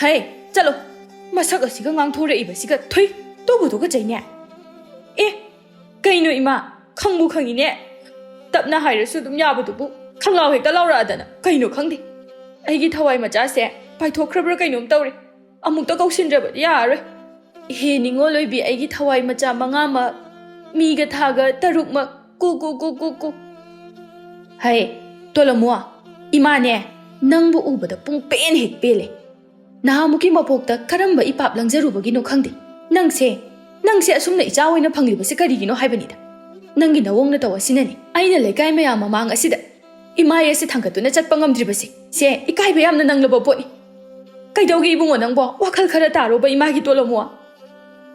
"ꯍꯩ, ꯆꯠꯂꯣ꯫ ꯃꯁꯛ ꯑꯁꯤꯒ ꯉꯥꯡꯊꯣꯔꯛꯏꯕꯁꯤꯒ, ꯊꯨꯏ, ꯇꯨꯕꯨ ꯇꯨꯀꯠꯆꯩꯅꯦ꯫ ꯑꯦ, ꯀꯩꯅꯣ ꯏꯃꯥ, ꯈꯪꯕꯨ ꯈꯪꯉꯤꯅꯦ꯫ ꯇꯞꯅ ꯍꯥꯏꯔꯁꯨ ꯑꯗꯨꯝ ꯌꯥꯕꯗꯨꯕꯨ ꯈꯪꯂꯥꯎ ꯍꯦꯛꯇ ꯂꯥꯎꯔꯛꯑꯗꯅ ꯀꯩꯅꯣ ꯈꯪꯗꯦ꯫ ꯑꯩꯒꯤ ꯊꯋꯥꯏ ꯃꯆꯥꯁꯦ ꯄꯥꯏꯊꯣꯛꯈ꯭ꯔꯕ꯭ꯔꯥ ꯀꯩꯅꯣꯝ ꯇꯧꯔꯦ꯫ ꯑꯃꯨꯛꯇ ꯀꯧꯁꯤꯟꯗ꯭ꯔꯕꯗꯤ ꯌꯥꯔꯔꯣꯏ꯫ ꯍꯦ ꯅꯤꯡꯉꯣꯜ ꯑꯣꯏꯕꯤ, ꯑꯩꯒꯤ ꯊꯋꯥꯏ ꯃꯆꯥ ꯃꯉꯥꯃꯛ, ꯃꯤꯒ ꯊꯥꯒ ꯇꯔꯨꯛꯃꯛ, ꯀꯨ ꯀꯨ ꯀꯨ ꯀꯨ ꯀꯨ꯫ ꯍꯩ, ꯇꯣꯂꯣꯃꯣ, ꯏꯃꯥꯅꯦ, ꯅꯪꯕꯨ ꯎꯕꯗ ꯄꯨꯡ ꯄꯦꯟ ꯍꯦꯛ ꯄꯦꯜꯂꯦ꯫ ꯅꯍꯥꯟꯃꯨꯛꯀꯤ ꯃꯄꯣꯛꯇ ꯀꯔꯝꯕ ꯏꯄꯥꯞ ꯂꯪꯖꯔꯨꯕꯒꯤꯅꯣ ꯈꯪꯗꯦ꯫ ꯅꯪꯁꯦ, ꯅꯪꯁꯦ ꯑꯁꯨꯝꯅ ꯏꯆꯥ ꯑꯣꯏꯅ ꯐꯪꯂꯤꯕꯁꯦ ꯀꯔꯤꯒꯤꯅꯣ ꯍꯥꯏꯕꯅꯤꯗ꯫ ꯅꯪꯒꯤ ꯅꯋꯣꯡ ꯅꯇꯧ ꯑꯁꯤꯅꯅꯦ ꯑꯩꯅ ꯂꯩꯀꯥꯏ ꯃꯌꯥꯝ ꯃꯃꯥꯡ ꯑꯁꯤꯗ ꯏꯃꯥ ꯑꯁꯤ ꯊꯥꯡꯒꯠꯇꯨꯅ ꯆꯠꯄ ꯉꯝꯗ꯭ꯔꯤꯕꯁꯦ꯫ ꯁꯦ, ꯏꯀꯥꯏꯕ ꯌꯥꯝꯅ ꯅꯪꯂꯕ ꯄꯣꯠꯅꯤ꯫ ꯀꯩꯗꯧꯒꯦ ꯏꯕꯨꯡꯉꯣ ꯅꯪꯕꯣ? ꯋꯥꯈꯜ ꯈꯔ ꯇꯥꯔꯣꯕ ꯏꯃꯥꯒꯤ ꯇꯣꯂꯣꯃꯣ꯫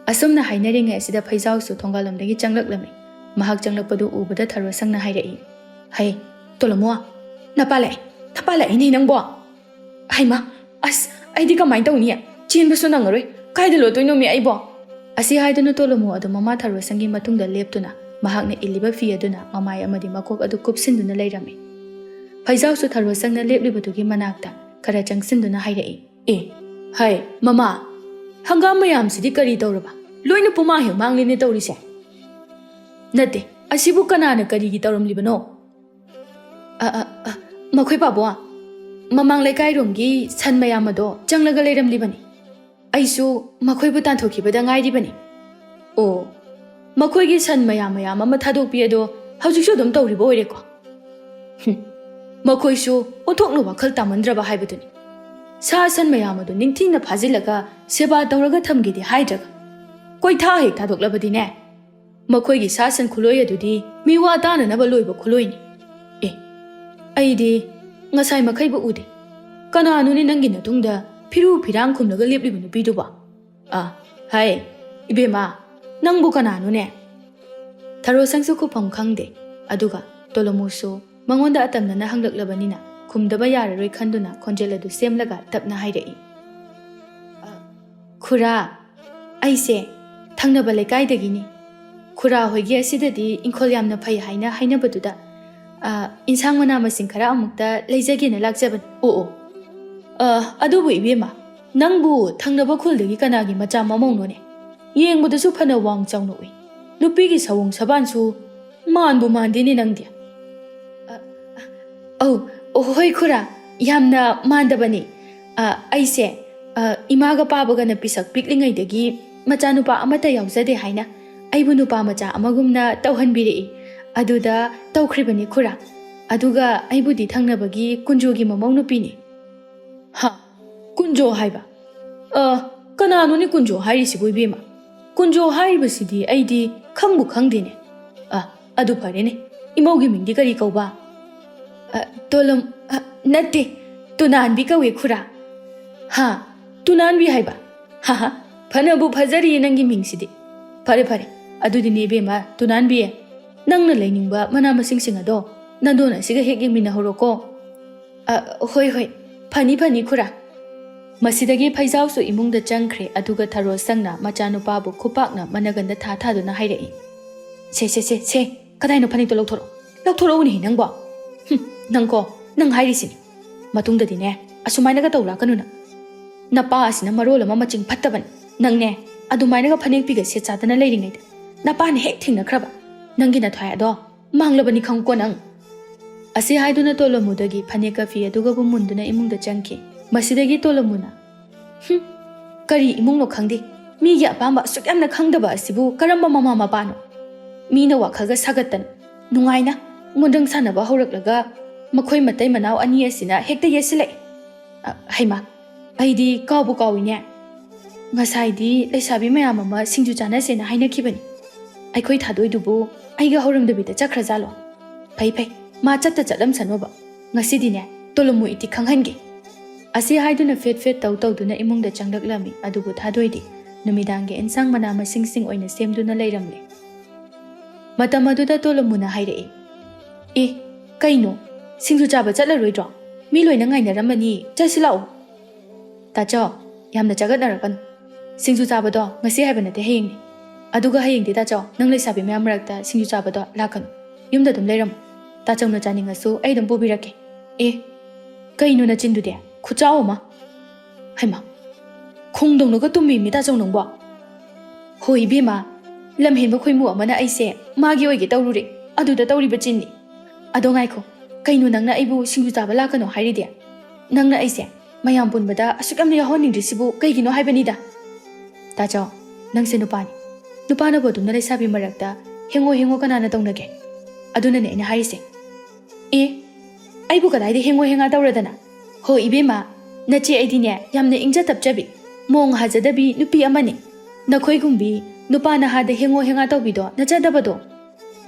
ꯑꯁꯨꯝꯅ ꯍꯥꯏꯅꯔꯤꯉꯩ ꯑꯁꯤꯗ ꯐꯩꯖꯥꯎꯁꯨ ꯊꯣꯡꯒꯥꯜꯂꯣꯝꯗꯒꯤ ꯆꯪꯂꯛꯂꯝꯃꯤ꯫ ꯃꯍꯥꯛ ꯆꯪꯂꯛꯄꯗꯨ ꯎꯕꯗ ꯊꯔꯣꯁꯪꯅ ꯍꯥꯏꯔꯛꯏ, "ꯍꯩ, ꯇꯣꯂꯣꯃꯣ, ꯅꯄꯥ ꯂꯥꯛꯑꯦ, ꯅꯄꯥ ꯂꯥꯛꯏꯅꯦ ꯅꯪꯕꯣ꯫ ꯍꯩꯃꯥ, ꯑꯁ, ꯑꯩꯗꯤ ꯀꯃꯥꯏꯅ ꯇꯧꯅꯤ? ꯆꯦꯟꯕꯁꯨ ꯅꯪꯉꯔꯣꯏ꯫ ꯀꯥꯏꯗ ꯂꯣꯠꯇꯣꯏꯅꯣꯃꯤ ꯑꯩꯕꯣ?" ꯑꯁꯤ ꯍꯥꯏꯗꯨꯅ ꯇꯣꯂꯣꯃꯣ ꯑꯗꯨ ꯃꯃꯥ ꯊꯔꯣꯁꯪꯒꯤ ꯃꯇꯨꯡꯗ ꯂꯦꯞꯇꯨꯅ ꯃꯍꯥꯛꯅ ꯏꯜꯂꯤꯕ ꯐꯤ ꯑꯗꯨꯅ ꯃꯃꯥꯏ ꯑꯃꯗꯤ ꯃꯀꯣꯛ ꯑꯗꯨ ꯀꯨꯞꯁꯤꯟꯗꯨꯅ ꯂꯩꯔꯝꯃꯤ꯫ ꯐꯩꯖꯥꯎꯁꯨ ꯊꯔꯣꯁꯪꯅ ꯂꯦꯞꯂꯤꯕꯗꯨꯒꯤ ꯃꯅꯥꯛꯇ ꯈꯔ ꯆꯪꯁꯤꯟꯗꯨꯅ ꯍꯥꯏꯔꯛꯏ, "ꯑꯦ, ꯍꯥꯏ, ꯃꯃꯥ, ꯍꯪꯒꯥꯝ ꯃꯌꯥꯝꯁꯤꯗꯤ ꯀꯔꯤ ꯇꯧꯔꯕ? ꯂꯣꯏꯅ ꯄꯨꯃꯥꯡ ꯍꯦꯛ ꯃꯥꯡꯂꯦꯅꯦ ꯇꯧꯔꯤꯁꯦ꯫ ꯅꯠꯇꯦ, ꯑꯁꯤꯕꯨ ꯀꯅꯥꯅ ꯀꯔꯤꯒꯤ ꯇꯧꯔꯝꯂꯤꯕꯅꯣ?" "ꯑ, ꯑ, ꯑ, ꯃꯈꯣꯏ ꯄꯥꯕꯣ, ꯃꯃꯥꯡ ꯂꯩꯀꯥꯏꯔꯣꯝꯒꯤ ꯁꯟ ꯃꯌꯥꯝ ꯑꯗꯣ ꯆꯪꯂꯒ ꯂꯩꯔꯝꯂꯤꯕꯅꯤ꯫ ꯑꯩꯁꯨ ꯃꯈꯣꯏꯕꯨ ꯇꯥꯟꯊꯣꯛꯈꯤꯕꯗ ꯉꯥꯏꯔꯤꯕꯅꯤ꯫" "ꯑꯣ, ꯃꯈꯣꯏꯒꯤ ꯁꯟ ꯃꯌꯥꯝ ꯃꯌꯥꯝ ꯑꯃ ꯊꯥꯗꯣꯛꯄꯤ ꯑꯗꯣ ꯍꯧꯖꯤꯛꯁꯨ ꯑꯗꯨꯝ ꯇꯧꯔꯤꯕ ꯑꯣꯏꯔꯦꯀꯣ?" "ꯍꯨꯝ, ꯃꯈꯣꯏꯁꯨ ꯑꯣꯟꯊꯣꯛꯅ ꯋꯥꯈꯜ ꯇꯥꯃꯟꯗ꯭ꯔꯕ ꯍꯥꯏꯕꯗꯨꯅꯤ꯫ ꯁꯥ ꯁꯟ ꯃꯌꯥꯝ ꯑꯗꯨ ꯅꯤꯡꯊꯤꯅ ꯐꯥꯖꯤꯜꯂꯒ ꯁꯦꯕꯥ ꯇꯧꯔꯒ ꯊꯝꯒꯦꯗꯤ ꯍꯥꯏꯗ꯭ꯔꯒ ꯀꯣꯏꯊꯥ ꯍꯦꯛ ꯊꯥꯗꯣꯛꯂꯕꯗꯤꯅꯦ, ꯃꯈꯣꯏꯒꯤ ꯁꯥ ꯁꯟ ꯈꯨꯂꯣꯏ ꯑꯗꯨꯗꯤ ꯃꯤꯋꯥ ꯇꯥꯅꯅꯕ ꯂꯣꯏꯕ ꯈꯨꯂꯣꯏꯅꯤ꯫ ꯑꯦ, ꯑꯩꯗꯤ ꯉꯁꯥꯏ ꯃꯈꯩꯕꯨ ꯎꯗꯦ꯫ ꯀꯅꯥꯅꯣꯅꯦ ꯅꯪꯒꯤ ꯅꯇꯨꯡꯗ ꯐꯤꯔꯨ ꯐꯤꯔꯥꯡ ꯈꯨꯝꯂꯒ ꯂꯦꯞꯂꯤꯕ ꯅꯨꯄꯤꯗꯨꯕꯣ? ꯑ, ꯍꯥꯏ, ꯏꯕꯦꯝꯃ, ꯅꯪꯕꯨ ꯀꯅꯥꯅꯣꯅꯦ?" ꯊꯔꯣꯁꯪꯁꯨ ꯈꯨꯐꯝ ꯈꯪꯗꯦ꯫ ꯑꯗꯨꯒ ꯇꯣꯂꯣꯃꯨꯁꯨ ꯃꯉꯣꯟꯗ ꯑꯇꯝꯅꯅ ꯍꯪꯂꯛꯂꯕꯅꯤꯅ ꯈꯨꯝꯗꯕ ꯌꯥꯔꯔꯣꯏ ꯈꯟꯗꯨꯅ ꯈꯣꯟꯖꯦꯜ ꯑꯗꯨ ꯁꯦꯝꯂꯒ ꯇꯞꯅ ꯍꯥꯏꯔꯛꯏ, "ꯑ, ꯈꯨꯔꯥ, ꯑꯩꯁꯦ ꯊꯪꯅꯕ ꯂꯩꯀꯥꯏꯗꯒꯤꯅꯤ꯫ ꯈꯨꯔꯥ ꯍꯣꯏꯒꯤ ꯑꯁꯤꯗꯗꯤ ꯏꯪꯈꯣꯜ ꯌꯥꯝꯅ ꯐꯩ ꯍꯥꯏꯅ ꯍꯥꯏꯅꯕꯗꯨꯗ, ꯑ, ꯏꯟꯁꯥꯡ ꯃꯅꯥ ꯃꯁꯤꯡ ꯈꯔ ꯑꯃꯨꯛꯇ ꯂꯩꯖꯒꯦꯅ ꯂꯥꯛꯆꯕꯅꯤ꯫" "ꯑꯣ, ꯑꯣ꯫ ꯑ, ꯑꯗꯨꯕꯨ ꯏꯕꯦꯝꯃ, ꯅꯪꯕꯨ ꯊꯪꯅꯕ ꯈꯨꯜꯗꯒꯤ ꯀꯅꯥꯒꯤ ꯃꯆꯥ ꯃꯃꯧꯅꯣꯅꯦ? ꯌꯦꯡꯕꯗꯁꯨ ꯐꯅ ꯋꯥꯡ ꯆꯥꯎꯅ ꯎꯏ꯫ ꯅꯨꯄꯤꯒꯤ ꯁꯑꯣꯡ ꯁꯕꯥꯟꯁꯨ ꯃꯥꯟꯕꯨ ꯃꯥꯟꯗꯦꯅꯦ ꯅꯪꯗꯤ꯫ ꯑꯧ, ꯑꯣ, ꯍꯣꯏ ꯈꯨꯔꯥ, ꯌꯥꯝꯅ ꯃꯥꯟꯗꯕꯅꯤ꯫ ꯑ, ꯑꯩꯁꯦ, ꯑ, ꯏꯃꯥꯒ ꯄꯥꯕꯒꯅ ꯄꯤꯁꯛ ꯄꯤꯛꯂꯤꯉꯩꯗꯒꯤ ꯃꯆꯥꯅꯨꯄꯥ ꯑꯃꯠꯇ ꯌꯥꯎꯖꯗꯦ ꯍꯥꯏꯅ ꯑꯩꯕꯨ ꯅꯨꯄꯥ ꯃꯆꯥ ꯑꯃꯒꯨꯝꯅ ꯇꯧꯍꯟꯕꯤꯔꯛꯏ꯫ ꯑꯗꯨꯗ ꯇꯧꯈ꯭ꯔꯤꯕꯅꯤ ꯈꯨꯔꯥ꯫ ꯑꯗꯨꯒ ꯑꯩꯕꯨꯗꯤ ꯊꯪꯅꯕꯒꯤ ꯀꯨꯟꯖꯣꯒꯤ ꯃꯃꯧ ꯅꯨꯄꯤꯅꯤ꯫ ꯍꯥ? ꯀꯨꯟꯖꯣ ꯍꯥꯏꯕ? ꯑ, ꯀꯅꯥꯅꯣꯅꯦ ꯀꯨꯟꯖꯣ ꯍꯥꯏꯔꯤꯁꯤꯕꯨ, ꯏꯕꯦꯝꯃ? ꯀꯨꯟꯖꯣ ꯍꯥꯏꯔꯤꯕꯁꯤꯗꯤ ꯑꯩꯗꯤ ꯈꯪꯕꯨ ꯈꯪꯗꯦꯅꯦ꯫ ꯑ, ꯑꯗꯨ ꯐꯔꯦꯅꯦ꯫ ꯏꯃꯧꯒꯤ ꯃꯤꯡꯗꯤ ꯀꯔꯤ ꯀꯧꯕ? ꯑ, ꯇꯣꯂꯝ-, ꯑ, ꯅꯠꯇꯦ, ꯇꯨꯅꯥꯟꯕꯤ ꯀꯧꯏ, ꯈꯨꯔꯥ꯫ ꯍꯥ? ꯇꯨꯅꯥꯟꯕꯤ ꯍꯥꯏꯕ? ꯍꯥ ꯍꯥ, ꯐꯅꯕꯨ ꯐꯖꯔꯤꯌꯦ ꯅꯪꯒꯤ ꯃꯤꯡꯁꯤꯗꯤ꯫ ꯐꯔꯦ, ꯐꯔꯦ꯫ ꯑꯗꯨꯗꯤꯅꯦ ꯏꯕꯦꯝꯃ, ꯇꯨꯅꯥꯟꯕꯤ, ꯅꯪꯅ ꯂꯩꯅꯤꯡꯕ ꯃꯅꯥ ꯃꯁꯤꯡꯁꯤꯡ ꯑꯗꯣ ꯅꯟꯗꯣꯟ ꯑꯁꯤꯒ ꯍꯦꯛ ꯌꯦꯡꯃꯤꯟꯅꯍꯧꯔꯣꯀꯣ꯫ ꯑ, ꯍꯣꯏ, ꯍꯣꯏ꯫ ꯐꯅꯤ, ꯐꯅꯤ, ꯈꯨꯔꯥ꯫ ꯃꯁꯤꯗꯒꯤ ꯐꯩꯖꯥꯎꯁꯨ ꯏꯃꯨꯡꯗ ꯆꯪꯈ꯭ꯔꯦ, ꯑꯗꯨꯒ ꯊꯔꯣ ꯁꯪꯅ ꯃꯆꯥꯅꯨꯄꯥꯕꯨ ꯈꯨꯄꯥꯛꯅ ꯃꯅꯒꯟꯗ ꯊꯥ ꯊꯥꯗꯨꯅ ꯍꯥꯏꯔꯛꯏ, "ꯁꯦ, ꯁꯦ, ꯁꯦ, ꯁꯦ, ꯀꯗꯥꯏꯅꯣ ꯐꯅꯦꯛꯇꯣ? ꯂꯧꯊꯣꯔꯛꯑꯣ꯫ ꯂꯧꯊꯣꯔꯛꯎꯅꯦꯍꯦ ꯅꯪꯕꯣ꯫ ꯍꯨꯝ, ꯅꯪꯀꯣ, ꯅꯪ ꯍꯥꯏꯔꯤꯁꯤꯅꯤ꯫ ꯃꯇꯨꯡꯗꯗꯤꯅꯦ, ꯑꯁꯨꯃꯥꯏꯅꯒ ꯇꯧꯔꯛꯀꯅꯨ ꯅꯪ꯫ ꯅꯄꯥ ꯑꯁꯤꯅ ꯃꯔꯣꯜ ꯑꯃ ꯃꯆꯤꯡ ꯐꯠꯇꯕꯅꯤ꯫ ꯅꯪꯅꯦ, ꯑꯗꯨꯃꯥꯏꯅꯒ ꯐꯅꯦꯛ ꯐꯤꯒ ꯁꯦꯠ ꯆꯥꯗꯅ ꯂꯩꯔꯤꯉꯩꯗ ꯅꯄꯥꯅ ꯍꯦꯛ ꯊꯦꯡꯅꯈ꯭ꯔꯕ, ꯅꯪꯒꯤ ꯅꯊ꯭ꯋꯥꯏ ꯑꯗꯣ ꯃꯥꯡꯂꯕꯅꯤ ꯈꯪꯉꯨꯀꯣ ꯅꯪ"꯫ ꯑꯁꯤ ꯍꯥꯏꯗꯨꯅ ꯇꯣꯂꯝꯃꯨꯗꯒꯤ ꯐꯅꯦꯛꯀ ꯐꯤ ꯑꯗꯨꯒꯕꯨ ꯃꯨꯟꯗꯨꯅ ꯏꯃꯨꯡꯗ ꯆꯪꯈꯤ꯫ ꯃꯁꯤꯗꯒꯤ ꯇꯣꯂꯝꯃꯨꯅ, "ꯍꯨꯝ, ꯀꯔꯤ ꯏꯃꯨꯡꯅꯣ ꯈꯪꯗꯦ, ꯃꯤꯒꯤ ꯑꯄꯥꯝꯕ ꯑꯁꯨꯛ ꯌꯥꯝꯅ ꯈꯪꯗꯕ ꯑꯁꯤꯕꯨ ꯀꯔꯝꯕ ꯃꯃꯥ ꯃꯄꯥꯅꯣ? ꯃꯤꯅ ꯋꯥꯈꯜꯒ ꯁꯥꯒꯠꯇꯅ ꯅꯨꯡꯉꯥꯏꯅ ꯃꯣꯟꯗ꯭ꯔꯪ ꯁꯥꯟꯅꯕ ꯍꯧꯔꯛꯂꯒ ꯃꯈꯣꯏ ꯃꯇꯩ ꯃꯅꯥꯎ ꯑꯅꯤ ꯑꯁꯤꯅ ꯍꯦꯛꯇ ꯌꯦꯠꯁꯤꯜꯂꯛꯏ꯫ ꯑ, ꯍꯩꯃꯥ, ꯑꯩꯗꯤ ꯀꯥꯎꯕꯨ ꯀꯥꯎꯏꯅꯦ꯫ ꯉꯁꯥꯏꯗꯤ ꯂꯩꯁꯥꯕꯤ ꯃꯌꯥꯝ ꯑꯃ ꯁꯤꯡꯖꯨ ꯆꯥꯅꯁꯦꯅ ꯍꯥꯏꯅꯈꯤꯕꯅꯤ꯫ ꯑꯩꯈꯣꯏ ꯊꯥꯗꯣꯏꯗꯨꯕꯨ ꯑꯩꯒ ꯍꯧꯔꯝꯗꯕꯤꯗ ꯆꯠꯈ꯭ꯔꯖꯥꯠꯂꯣ? ꯐꯩ, ꯐꯩ, ꯃꯥ ꯆꯠꯇ ꯆꯠꯂꯝꯁꯅꯣꯕ꯫ ꯉꯁꯤꯗꯤꯅꯦ, ꯇꯣꯂꯝꯃꯨ ꯏꯇꯤ ꯈꯪꯍꯟꯒꯦ"꯫ ꯑꯁꯤ ꯍꯥꯏꯗꯨꯅ ꯐꯦꯠ ꯐꯦꯠ ꯇꯧ ꯇꯧꯗꯨꯅ ꯏꯃꯨꯡꯗ ꯆꯪꯂꯛꯂꯝꯃꯤ꯫ ꯑꯗꯨꯕꯨ ꯊꯥꯗꯣꯏꯗꯤ ꯅꯨꯃꯤꯗꯥꯡꯒꯤ ꯑꯦꯟꯁꯥꯡ ꯃꯅꯥ ꯃꯁꯤꯡꯁꯤꯡ ꯑꯣꯏꯅ ꯁꯦꯝꯗꯨꯅ ꯂꯩꯔꯝꯂꯦ꯫ ꯃꯇꯝ ꯑꯗꯨꯗ ꯇꯣꯂꯝꯃꯨꯅ ꯍꯥꯏꯔꯛꯏ, "ꯑꯦ, ꯀꯩꯅꯣ? ꯁꯤꯡꯖꯨ ꯆꯥꯕ ꯆꯠꯂꯔꯣꯏꯗ꯭ꯔꯣ? ꯃꯤ ꯂꯣꯏꯅ ꯉꯥꯏꯅꯔꯝꯃꯅꯤ꯫ ꯆꯠꯁꯤ ꯂꯥꯛꯑꯣ"꯫ "ꯇꯥꯆꯧ, ꯌꯥꯝꯅ ꯆꯒꯠꯅꯔꯛꯀꯅꯨ꯫ ꯁꯤꯡꯖꯨ ꯆꯥꯕꯗꯣ ꯉꯁꯤ ꯍꯥꯏꯕ ꯅꯠꯇꯦ, ꯍꯌꯦꯡꯅꯤ꯫ ꯑꯗꯨꯒ ꯍꯌꯦꯡꯗꯤ ꯇꯥꯆꯧ, ꯅꯪ ꯂꯩꯁꯥꯕꯤ ꯃꯌꯥꯝ ꯃꯔꯛꯇ ꯁꯤꯡꯖꯨ ꯆꯥꯕꯗꯣ ꯂꯥꯛꯀꯅꯨ꯫ ꯌꯨꯝꯗ ꯑꯗꯨꯝ ꯂꯩꯔꯝꯃꯨ꯫ ꯇꯥꯆꯧꯅ ꯆꯥꯅꯤꯡꯉꯁꯨ ꯑꯩ ꯑꯗꯨꯝ ꯄꯨꯕꯤꯔꯛꯀꯦ"꯫ "ꯑꯦ, ꯀꯩꯅꯣ ꯅꯆꯤꯟꯗꯨꯗꯤ? ꯈꯨꯆꯥꯎ ꯑꯃ!" "ꯍꯩꯃꯥ, ꯈꯣꯡꯗꯧꯅꯒ ꯇꯨꯝꯃꯤꯃꯤ ꯇꯥꯆꯧ ꯅꯪꯕꯣ!" "ꯍꯣꯏ ꯏꯕꯦꯝꯃ, ꯂꯝꯍꯦꯟꯕ ꯈꯣꯏꯃꯨ ꯑꯃꯅ ꯑꯩꯁꯦ ꯃꯥꯒꯤ ꯑꯣꯏꯒꯦ ꯇꯧꯔꯨꯔꯦ, ꯑꯗꯨꯗ ꯇꯧꯔꯤꯕ ꯆꯤꯟꯅꯤ꯫ ꯑꯗꯣ ꯉꯥꯏꯈꯣ, ꯀꯩꯅꯣ ꯅꯪꯅ ꯑꯩꯕꯨ ꯁꯤꯡꯖꯨ ꯆꯥꯕ ꯂꯥꯛꯀꯅꯣ ꯍꯥꯏꯔꯤꯗꯤ? ꯅꯪꯅ ꯑꯩꯁꯦ ꯃꯌꯥꯝ ꯄꯨꯟꯕꯗ ꯑꯁꯨꯛ ꯌꯥꯝꯅ ꯌꯥꯎꯍꯟꯅꯤꯡꯗ꯭ꯔꯤꯁꯤꯕꯨ ꯀꯩꯒꯤꯅꯣ ꯍꯥꯏꯕꯅꯤꯗ꯫ ꯇꯥꯆꯧ, ꯅꯪꯁꯦ ꯅꯨꯄꯥꯅꯤ꯫ ꯅꯨꯄꯥꯅꯕꯨ ꯑꯗꯨꯝꯅ ꯂꯩꯁꯥꯕꯤ ꯃꯔꯛꯇ ꯍꯦꯡꯉꯣ ꯍꯦꯡꯉꯣ ꯀꯅꯥꯅ ꯇꯧꯅꯒꯦ? ꯑꯗꯨꯅꯅꯦ ꯑꯩꯅ ꯍꯥꯏꯔꯤꯁꯦ꯫ ꯑꯦ, ꯑꯩꯕꯨ ꯀꯗꯥꯏꯗ ꯍꯦꯡꯉꯣ ꯍꯦꯡꯉꯥ ꯇꯧꯔꯗꯅ? ꯍꯣ ꯏꯕꯦꯝꯃ, ꯅꯆꯦ ꯑꯩꯗꯤꯅꯦ ꯌꯥꯝꯅ ꯏꯪꯖ ꯇꯞꯆꯕꯤ, ꯃꯣꯡ ꯍꯥꯖꯗꯕꯤ ꯅꯨꯄꯤ ꯑꯃꯅꯤ꯫ ꯅꯈꯣꯏꯒꯨꯝꯕꯤ ꯅꯨꯄꯥ ꯅꯍꯥꯗ ꯍꯦꯡꯉꯣ ꯍꯦꯡꯉꯥ ꯇꯧꯕꯤꯗꯣ ꯅꯠꯆꯗꯕꯗꯣ꯫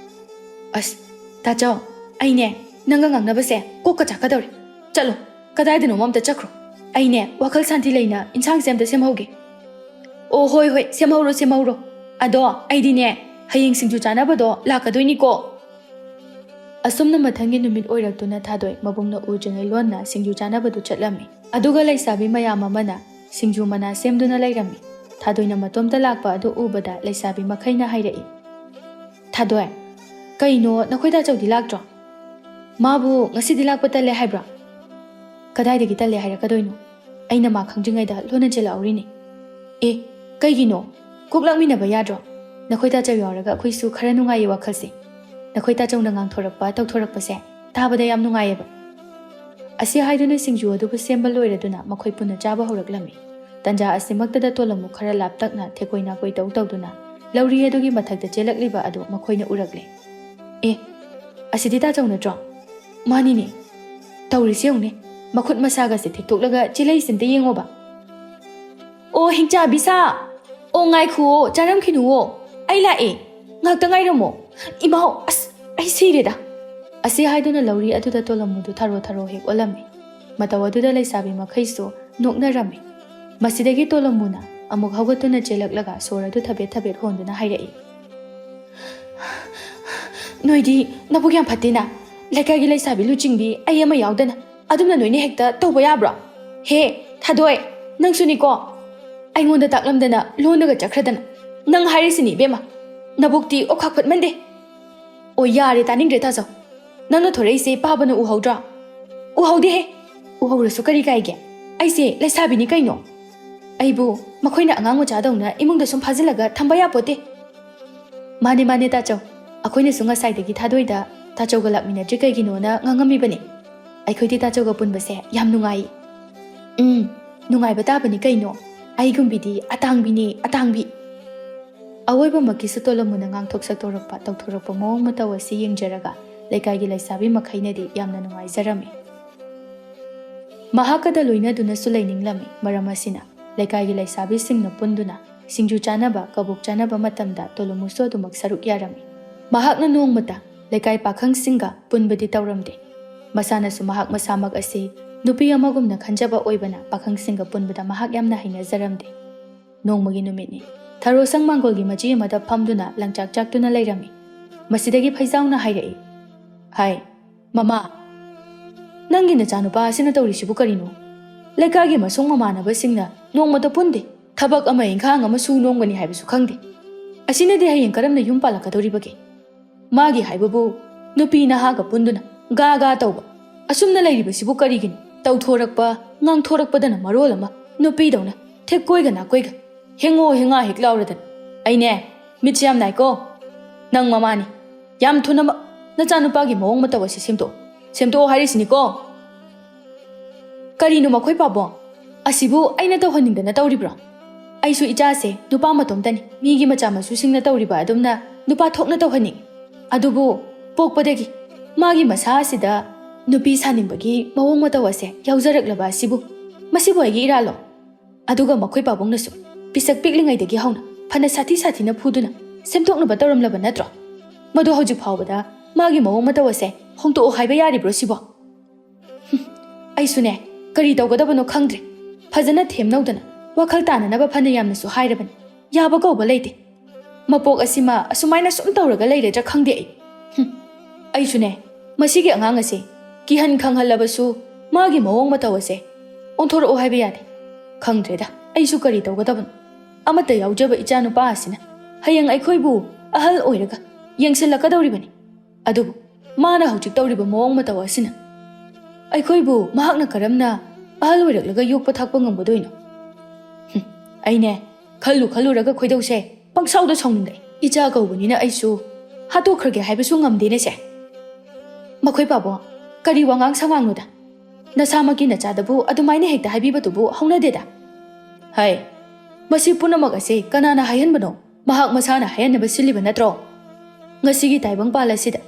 ꯑꯁ, ꯇꯥꯆꯧ, ꯑꯩꯅꯦ ꯅꯪꯒ ꯉꯥꯡꯅꯕꯁꯦ ꯀꯣꯛꯀ ꯆꯥꯛꯀꯗꯧꯔꯦ꯫ ꯆꯠꯂꯣ, ꯀꯗꯥꯏꯗꯅꯣꯃ ꯑꯝꯇ ꯆꯠꯈ꯭ꯔꯣ꯫ ꯑꯩꯅꯦ ꯋꯥꯈꯜ ꯁꯥꯟꯇꯤ ꯂꯩꯅ ꯏꯟꯁꯥꯡꯁꯦ ꯑꯝꯇ ꯁꯦꯝꯍꯧꯒꯦ꯫ ꯑꯣ, ꯍꯣꯏ, ꯍꯣꯏ, ꯁꯦꯝꯍꯧꯔꯣ, ꯁꯦꯝꯍꯧꯔꯣ꯫ ꯑꯗꯣ ꯑꯩꯗꯤꯅꯦ ꯍꯌꯦꯡ ꯁꯤꯡꯖꯨ ꯆꯥꯅꯕꯗꯣ ꯂꯥꯛꯀꯗꯣꯏꯅꯤꯀꯣ꯫ ꯑꯁꯨꯝꯅ ꯃꯊꯪꯒꯤ ꯅꯨꯃꯤꯠ ꯑꯣꯏꯔꯛꯇꯨꯅ ꯊꯥꯗꯣꯏ ꯃꯕꯨꯡꯅ ꯎꯗ꯭ꯔꯤꯉꯩ ꯂꯣꯟꯅ ꯁꯤꯡꯖꯨ ꯆꯥꯅꯕꯗꯨ ꯆꯠꯂꯝꯃꯤ꯫ ꯑꯗꯨꯒ ꯂꯩꯁꯥꯕꯤ ꯃꯌꯥꯝ ꯑꯃꯅ ꯁꯤꯡꯖꯨ ꯃꯅꯥ ꯁꯦꯝꯗꯨꯅ ꯂꯩꯔꯝꯃꯤ꯫ ꯊꯥꯗꯣꯏꯅ ꯃꯇꯣꯝꯇ ꯂꯥꯛꯄ ꯑꯗꯨ ꯎꯕꯗ ꯂꯩꯁꯥꯕꯤ ꯃꯈꯩꯅ ꯍꯥꯏꯔꯛꯏ, "ꯊꯥꯗꯣꯏ, ꯀꯩꯅꯣ ꯅꯈꯣꯏ ꯇꯥꯆꯧꯗꯤ ꯂꯥꯛꯇ꯭ꯔꯣ? ꯃꯥꯕꯨ ꯉꯁꯤꯗꯤ ꯂꯥꯛꯄ ꯇꯜꯂꯦ ꯍꯥꯏꯕ꯭ꯔꯣ?" "ꯀꯗꯥꯏꯗꯒꯤ ꯇꯜꯂꯦ ꯍꯥꯏꯔꯛꯀꯗꯣꯏꯅꯣ? ꯑꯩꯅ ꯃꯥ ꯈꯪꯗ꯭ꯔꯤꯉꯩꯗ ꯂꯣꯟꯅ ꯆꯦꯜꯂꯛꯍꯧꯔꯤꯅꯤ꯫" "ꯑꯦ, ꯀꯩꯒꯤꯅꯣ? ꯀꯣꯛ ꯂꯥꯛꯃꯤꯟꯅꯕ ꯌꯥꯗ꯭ꯔꯣ? ꯅꯈꯣꯏ ꯇꯥꯆꯧ ꯌꯥꯎꯔꯒ ꯑꯩꯈꯣꯏꯁꯨ ꯈꯔ ꯅꯨꯡꯉꯥꯏꯌꯦ ꯋꯥꯈꯜꯁꯦ꯫ ꯅꯈꯣꯏ ꯇꯥꯆꯧꯅ ꯉꯥꯡꯊꯣꯔꯛꯄ ꯇꯧꯊꯣꯔꯛꯄꯁꯦ ꯇꯥꯕꯗ ꯌꯥꯝ ꯅꯨꯡꯉꯥꯏꯌꯦꯕ꯫" ꯑꯁꯤ ꯍꯥꯏꯗꯨꯅ ꯁꯤꯡꯖꯨ ꯑꯗꯨꯕꯨ ꯁꯦꯝꯕ ꯂꯣꯏꯔꯗꯨꯅ ꯃꯈꯣꯏ ꯄꯨꯟꯅ ꯆꯥꯕ ꯍꯧꯔꯛꯂꯝꯃꯤ꯫ ꯇꯟꯖꯥ ꯑꯁꯤꯃꯛꯇꯗ ꯇꯣꯂꯝꯃꯨ ꯈꯔ ꯂꯥꯞꯇꯛꯅ ꯊꯦꯀꯣꯏ ꯅꯥꯀꯣꯏ ꯇꯧ ꯇꯧꯗꯨꯅ ꯂꯧꯔꯤ ꯑꯗꯨꯒꯤ ꯃꯊꯛꯇ ꯆꯦꯜꯂꯛꯂꯤꯕ ꯑꯗꯨ ꯃꯈꯣꯏꯅ ꯎꯔꯛꯂꯦ꯫ "ꯑꯦ, ꯑꯁꯤꯗꯤ ꯇꯥꯆꯧ ꯅꯠꯇ꯭ꯔꯣ?" "ꯃꯥꯅꯤꯅꯦ꯫ ꯇꯧꯔꯤꯁꯤ ꯌꯦꯡꯉꯨꯅꯦ, ꯃꯈꯨꯠ ꯃꯁꯥꯒꯁꯦ ꯊꯦꯛꯇꯣꯛꯂꯒ ꯆꯦꯜꯂꯛꯏꯁꯤ ꯑꯝꯇ ꯌꯦꯡꯉꯣꯕ꯫" "ꯑꯣ, ꯍꯤꯡꯆꯥꯕꯤ ꯁꯥ! ꯑꯣ, ꯉꯥꯏꯈꯨꯑꯣ, ꯆꯥꯔꯝꯈꯤꯅꯨꯑꯣ꯫ ꯑꯩ ꯂꯥꯛꯑꯦ꯫ ꯉꯥꯛꯇ ꯉꯥꯏꯔꯝꯃꯣ꯫ ꯏꯃꯥꯎ, ꯑꯁ, ꯑꯩ ꯁꯤꯔꯦꯗ!" ꯑꯁꯤ ꯍꯥꯏꯗꯨꯅ ꯂꯧꯔꯤ ꯑꯗꯨꯗ ꯇꯣꯂꯝꯃꯨꯗꯨ ꯊꯥꯔꯣ ꯊꯥꯔꯣ ꯍꯦꯛ ꯑꯣꯜꯂꯝꯃꯤ꯫ ꯃꯇꯧ ꯑꯗꯨꯗ ꯂꯩꯁꯥꯕꯤ ꯃꯈꯩꯁꯨ ꯅꯣꯛꯅꯔꯝꯃꯤ꯫ ꯃꯁꯤꯗꯒꯤ ꯇꯣꯂꯝꯃꯨꯅ ꯑꯃꯨꯛ ꯍꯧꯒꯠꯇꯨꯅ ꯆꯦꯜꯂꯛꯂꯒ ꯁꯣꯔ ꯑꯗꯨ ꯊꯕꯦꯠ ꯊꯕꯦꯠ ꯍꯣꯟꯗꯨꯅ ꯍꯥꯏꯔꯛꯏ, "ꯅꯣꯏꯗꯤ ꯅꯕꯨꯛ ꯌꯥꯝ ꯐꯠꯇꯦꯅ꯫ ꯂꯩꯀꯥꯏꯒꯤ ꯂꯩꯁꯥꯕꯤ ꯂꯨꯆꯤꯡꯕꯤ ꯑꯩ ꯑꯃ ꯌꯥꯎꯗꯅ ꯑꯗꯨꯝꯅ ꯅꯣꯏꯅ ꯍꯦꯛꯇ ꯇꯧꯕ ꯌꯥꯕ꯭ꯔꯣ? ꯍꯦ, ꯊꯥꯗꯣꯏ, ꯅꯪꯁꯨꯅꯤꯀꯣ꯫ ꯑꯩꯉꯣꯟꯗ ꯇꯥꯛꯂꯝꯗꯅ ꯂꯣꯟꯅꯒ ꯆꯠꯈ꯭ꯔꯗꯅ꯫ ꯅꯪ ꯍꯥꯏꯔꯤꯁꯤꯅꯤ ꯏꯕꯦꯝꯃ, ꯅꯕꯨꯛꯇꯤ ꯑꯣꯛꯈꯥꯛ ꯐꯠꯃꯟꯗꯦ꯫" "ꯑꯣ, ꯌꯥꯔꯦ, ꯇꯥꯅꯤꯡꯗ꯭ꯔꯦ ꯇꯥꯖꯧ꯫ ꯅꯪꯅ ꯊꯣꯔꯛꯏꯁꯦ ꯄꯥꯕꯅ ꯎꯍꯧꯗ꯭ꯔꯣ?" "ꯎꯍꯧꯗꯦꯍꯦ꯫ ꯎꯍꯧꯔꯁꯨ ꯀꯔꯤ ꯀꯥꯏꯒꯦ? ꯑꯩꯁꯦ ꯂꯩꯁꯥꯕꯤꯅꯤ ꯀꯩꯅꯣ꯫ ꯑꯩꯕꯨ ꯃꯈꯣꯏꯅ ꯑꯉꯥꯡ ꯃꯆꯥꯗꯧꯅ ꯏꯃꯨꯡꯗ ꯁꯨꯝ ꯐꯥꯖꯤꯜꯂꯒ ꯊꯝꯕ ꯌꯥꯄꯣꯠꯇꯦ꯫" "ꯃꯥꯅꯦ, ꯃꯥꯅꯦ ꯇꯥꯆꯧ, ꯑꯩꯈꯣꯏꯅꯁꯨ ꯉꯁꯥꯏꯗꯒꯤ ꯊꯥꯗꯣꯏꯗ ꯇꯥꯆꯧꯒ ꯂꯥꯛꯃꯤꯟꯅꯗ꯭ꯔꯤ ꯀꯩꯒꯤꯅꯣꯅ ꯉꯥꯡꯉꯝꯃꯤꯕꯅꯤ꯫ ꯑꯩꯈꯣꯏꯗꯤ ꯇꯥꯆꯧꯒ ꯄꯨꯟꯕꯁꯦ ꯌꯥꯝ ꯅꯨꯡꯉꯥꯏ꯫ ꯎꯝ, ꯅꯨꯡꯉꯥꯏꯕ ꯇꯥꯕꯅꯤ ꯀꯩꯅꯣ꯫ ꯑꯩꯒꯨꯝꯕꯤꯗꯤ ꯑꯇꯥꯡꯕꯤꯅꯤ, ꯑꯇꯥꯡꯕꯤ꯫ ꯑꯋꯣꯏꯕꯃꯛꯀꯤꯁꯨ ꯇꯣꯂꯝꯃꯨꯅ ꯉꯥꯡꯊꯣꯛ ꯁꯛꯇꯣꯔꯛꯄ, ꯇꯧꯊꯣꯔꯛꯄ ꯃꯑꯣꯡ ꯃꯇꯧ ꯑꯁꯤ ꯌꯦꯡꯖꯔꯒ ꯂꯩꯀꯥꯏꯒꯤ ꯂꯩꯁꯥꯕꯤ ꯃꯈꯩꯅꯗꯤ ꯌꯥꯝꯅ ꯅꯨꯡꯉꯥꯏꯖꯔꯝꯃꯤ꯫ ꯃꯍꯥꯛꯀꯗ ꯂꯣꯏꯅꯗꯨꯅꯁꯨ ꯂꯩꯅꯤꯡꯂꯝꯃꯤ꯫ ꯃꯔꯝ ꯑꯁꯤꯅ ꯂꯩꯀꯥꯏꯒꯤ ꯂꯩꯁꯥꯕꯤꯁꯤꯡꯅ ꯄꯨꯟꯗꯨꯅ ꯁꯤꯡꯖꯨ ꯆꯥꯅꯕ, ꯀꯕꯣꯛ ꯆꯥꯅꯕ ꯃꯇꯝꯗ ꯇꯣꯂꯨꯃꯨꯁꯨ ꯑꯗꯨꯃꯛ ꯁꯔꯨꯛ ꯌꯥꯔꯝꯃꯤ꯫ ꯃꯍꯥꯛꯅ ꯅꯣꯡꯃꯇ ꯂꯩꯀꯥꯏ ꯄꯥꯈꯪꯁꯤꯡꯒ ꯄꯨꯟꯕꯗꯤ ꯇꯧꯔꯝꯗꯦ꯫ ꯃꯁꯥꯅꯁꯨ ꯃꯍꯥꯛ ꯃꯁꯥꯃꯛ ꯑꯁꯤ ꯅꯨꯄꯤ ꯑꯃꯒꯨꯝꯅ ꯈꯟꯖꯕ ꯑꯣꯏꯕꯅ ꯄꯥꯈꯪꯁꯤꯡꯒ ꯄꯨꯟꯕꯗ ꯃꯍꯥꯛ ꯌꯥꯝꯅ ꯍꯩꯅꯖꯔꯝꯗꯦ꯫ ꯅꯣꯡꯃꯒꯤ ꯅꯨꯃꯤꯠꯅꯤ꯫ ꯊꯔꯣꯁꯪ ꯃꯥꯡꯒꯣꯜꯒꯤ ꯃꯆꯤ ꯑꯃꯗ ꯐꯝꯗꯨꯅ ꯂꯪꯆꯥꯛ ꯆꯥꯛꯇꯨꯅ ꯂꯩꯔꯝꯃꯤ꯫ ꯃꯁꯤꯗꯒꯤ ꯐꯩꯖꯥꯎꯅ ꯍꯥꯏꯔꯛꯏ, "ꯍꯥꯏ, ꯃꯃꯥ, ꯅꯪꯒꯤ ꯅꯆꯥꯅꯨꯄꯥ ꯑꯁꯤꯅ ꯇꯧꯔꯤꯁꯤꯕꯨ ꯀꯔꯤꯅꯣ? ꯂꯩꯀꯥꯏꯒꯤ ꯃꯁꯨꯡ ꯃꯃꯥꯟꯅꯕꯁꯤꯡꯅ ꯅꯣꯡꯃꯇ ꯄꯨꯟꯗꯦ꯫ ꯊꯕꯛ ꯑꯃ ꯏꯪꯈꯥꯡ ꯑꯃ ꯁꯨ ꯅꯣꯝꯒꯅꯤ ꯍꯥꯏꯕꯁꯨ ꯈꯪꯗꯦ꯫ ꯑꯁꯤꯅꯗꯤ ꯍꯌꯦꯡ ꯀꯔꯝꯅ ꯌꯨꯝ ꯄꯥꯜꯂꯛꯀꯗꯧꯔꯤꯕꯒꯦ? ꯃꯥꯒꯤ ꯍꯥꯏꯕꯕꯨ ꯅꯨꯄꯤ ꯅꯍꯥꯒ ꯄꯨꯟꯗꯨꯅ ꯒꯥ ꯒꯥ ꯇꯧꯕ꯫ ꯑꯁꯨꯝꯅ ꯂꯩꯔꯤꯕꯁꯤꯕꯨ ꯀꯔꯤꯒꯤꯅꯣ? ꯇꯧꯊꯣꯔꯛꯄ, ꯉꯥꯡꯊꯣꯔꯛꯄꯗꯅ ꯃꯔꯣꯜ ꯑꯃ ꯅꯨꯄꯤꯗꯧꯅ ꯊꯦꯛꯀꯣꯏꯒ ꯅꯥꯀꯣꯏꯒ, ꯍꯦꯡꯉꯣ ꯍꯦꯡꯉꯥ ꯍꯦꯛ ꯂꯥꯎꯔꯗꯅ꯫ ꯑꯩꯅꯦ, ꯃꯤꯠꯁꯦ ꯌꯥꯝ ꯅꯥꯏꯀꯣ꯫ ꯅꯪ ꯃꯃꯥꯅꯤ꯫ ꯌꯥꯝ ꯊꯨꯅꯃꯛ ꯅꯆꯥꯅꯨꯄꯥꯒꯤ ꯃꯑꯣꯡ ꯃꯇꯧ ꯑꯁꯤ ꯁꯦꯝꯗꯣꯛꯑꯣ꯫ ꯁꯦꯝꯗꯣꯛꯑꯣ ꯍꯥꯏꯔꯤꯁꯤꯅꯤꯀꯣ꯫ ꯀꯔꯤꯅꯣ ꯃꯈꯣꯏ ꯄꯥꯕꯣꯡ? ꯑꯁꯤꯕꯨ ꯑꯩꯅ ꯇꯧꯍꯟꯅꯤꯡꯗꯅ ꯇꯧꯔꯤꯕ꯭ꯔꯣ? ꯑꯩꯁꯨ ꯏꯆꯥꯁꯦ ꯅꯨꯄꯥ ꯃꯇꯣꯝꯇꯅꯤ꯫ ꯃꯤꯒꯤ ꯃꯆꯥ ꯃꯁꯨꯁꯤꯡꯅ ꯇꯧꯔꯤꯕ ꯑꯗꯨꯝꯅ ꯅꯨꯄꯥ ꯊꯣꯛꯅ ꯇꯧꯍꯟꯅꯤꯡꯏ꯫ ꯑꯗꯨꯕꯨ ꯄꯣꯛꯄꯗꯒꯤ ꯃꯥꯒꯤ ꯃꯁꯥ ꯑꯁꯤꯗ ꯅꯨꯄꯤ ꯁꯥꯅꯤꯡꯕꯒꯤ ꯃꯑꯣꯡ ꯃꯇꯧ ꯑꯁꯦ ꯌꯥꯎꯖꯔꯛꯂꯕ ꯑꯁꯤꯕꯨ, ꯃꯁꯤꯕꯨ ꯑꯩꯒꯤ ꯏꯔꯥꯜꯂꯣ? ꯑꯗꯨꯒ ꯃꯈꯣꯏ ꯄꯥꯕꯨꯡꯅꯁꯨ ꯄꯤꯁꯛ ꯄꯤꯛꯂꯤꯉꯩꯗꯒꯤ ꯍꯧꯅ ꯐꯅ ꯁꯥꯊꯤ ꯁꯥꯊꯤꯅ ꯐꯨꯗꯨꯅ ꯁꯦꯝꯗꯣꯛꯅꯕ ꯇꯧꯔꯝꯂꯕ ꯅꯠꯇ꯭ꯔꯣ? ꯃꯗꯨ ꯍꯧꯖꯤꯛ ꯐꯥꯎꯕꯗ ꯃꯥꯒꯤ ꯃꯑꯣꯡ ꯃꯇꯧ ꯑꯁꯦ ꯍꯣꯡꯗꯣꯛꯑꯣ ꯍꯥꯏꯕ ꯌꯥꯔꯤꯕ꯭ꯔꯣ ꯁꯤꯕꯣ? ꯍꯨꯝ, ꯑꯩꯁꯨꯅꯦ, ꯀꯔꯤ ꯇꯧꯒꯗꯕꯅꯣ ꯈꯪꯗ꯭ꯔꯦ꯫ ꯐꯖꯅ ꯊꯦꯝꯅꯧꯗꯅ ꯋꯥꯈꯜ ꯇꯥꯅꯅꯕ ꯐꯅ ꯌꯥꯝꯅꯁꯨ ꯍꯥꯏꯔꯕꯅꯤ꯫ ꯌꯥꯕ ꯀꯧꯕ ꯂꯩꯇꯦ꯫ ꯃꯄꯣꯛ ꯑꯁꯤꯃ ꯑꯁꯨꯃꯥꯏꯅ ꯁꯨꯝ ꯇꯧꯔꯒ ꯂꯩꯔꯗ꯭ꯔꯥ ꯈꯪꯗꯦ ꯑꯩ꯫ ꯍꯨꯝ, ꯑꯩꯁꯨꯅꯦ, ꯃꯁꯤꯒꯤ ꯑꯉꯥꯡ ꯑꯁꯦ ꯀꯤꯍꯟ ꯈꯪꯍꯜꯂꯕꯁꯨ ꯃꯥꯒꯤ ꯃꯑꯣꯡ ꯃꯇꯧ ꯑꯁꯦ ꯑꯣꯟꯊꯣꯔꯛꯑꯣ ꯍꯥꯏꯕ ꯌꯥꯗꯦ꯫ ꯈꯪꯗ꯭ꯔꯦꯗ, ꯑꯩꯁꯨ ꯀꯔꯤ ꯇꯧꯒꯗꯕꯅꯣ꯫ ꯑꯃꯠꯇ ꯌꯥꯎꯖꯕ ꯏꯆꯥ ꯅꯨꯄꯥ ꯑꯁꯤꯅ ꯍꯌꯦꯡ ꯑꯩꯈꯣꯏꯕꯨ ꯑꯍꯜ ꯑꯣꯏꯔꯒ ꯌꯦꯡꯁꯤꯜꯂꯛꯀꯗꯧꯔꯤꯕꯅꯤ꯫ ꯑꯗꯨꯕꯨ ꯃꯥꯅ ꯍꯧꯖꯤꯛ ꯇꯧꯔꯤꯕ ꯃꯑꯣꯡ ꯃꯇꯧ ꯑꯁꯤꯅ ꯑꯩꯈꯣꯏꯕꯨ ꯃꯍꯥꯛꯅ ꯀꯔꯝꯅ ꯑꯍꯜ ꯑꯣꯏꯔꯛꯂꯒ ꯌꯣꯛꯄ ꯊꯥꯛꯄ ꯉꯝꯒꯗꯣꯏꯅꯣ? ꯍꯨꯝ, ꯑꯩꯅꯦ, ꯈꯜꯂꯨ ꯈꯜꯂꯨꯔꯒ ꯈꯣꯏꯗꯧꯁꯦ ꯄꯪꯁꯥꯎꯗ ꯁꯥꯎꯅꯤꯡꯂꯛꯏ꯫ ꯏꯆꯥ ꯀꯧꯕꯅꯤꯅ ꯑꯩꯁꯨ ꯍꯥꯠꯇꯣꯛꯈ꯭ꯔꯒꯦ ꯍꯥꯏꯕꯁꯨ ꯉꯝꯗꯦꯅꯦꯁꯦ꯫ ꯃꯈꯣꯏ ꯄꯥꯕꯨꯡ, ꯀꯔꯤ ꯋꯥꯉꯥꯡ ꯁꯉꯥꯡꯅꯣꯗ? ꯅꯁꯥꯃꯛꯀꯤ ꯅꯆꯥꯗꯕꯨ ꯑꯗꯨꯃꯥꯏꯅ ꯍꯦꯛꯇ ꯍꯥꯏꯕꯤꯕꯗꯨꯕꯨ ꯍꯧꯅꯗꯦꯗ꯫ ꯍꯥꯏ, ꯃꯁꯤ ꯄꯨꯝꯅꯃꯛ ꯑꯁꯦ ꯀꯅꯥꯅ ꯍꯥꯏꯍꯟꯕꯅꯣ? ꯃꯍꯥꯛ ꯃꯁꯥꯅ ꯍꯥꯏꯍꯟꯅꯕ ꯁꯤꯜꯂꯤꯕ ꯅꯠꯇ꯭ꯔꯣ? ꯉꯁꯤꯒꯤ ꯇꯥꯏꯕꯪꯄꯥꯜ ꯑꯁꯤꯗ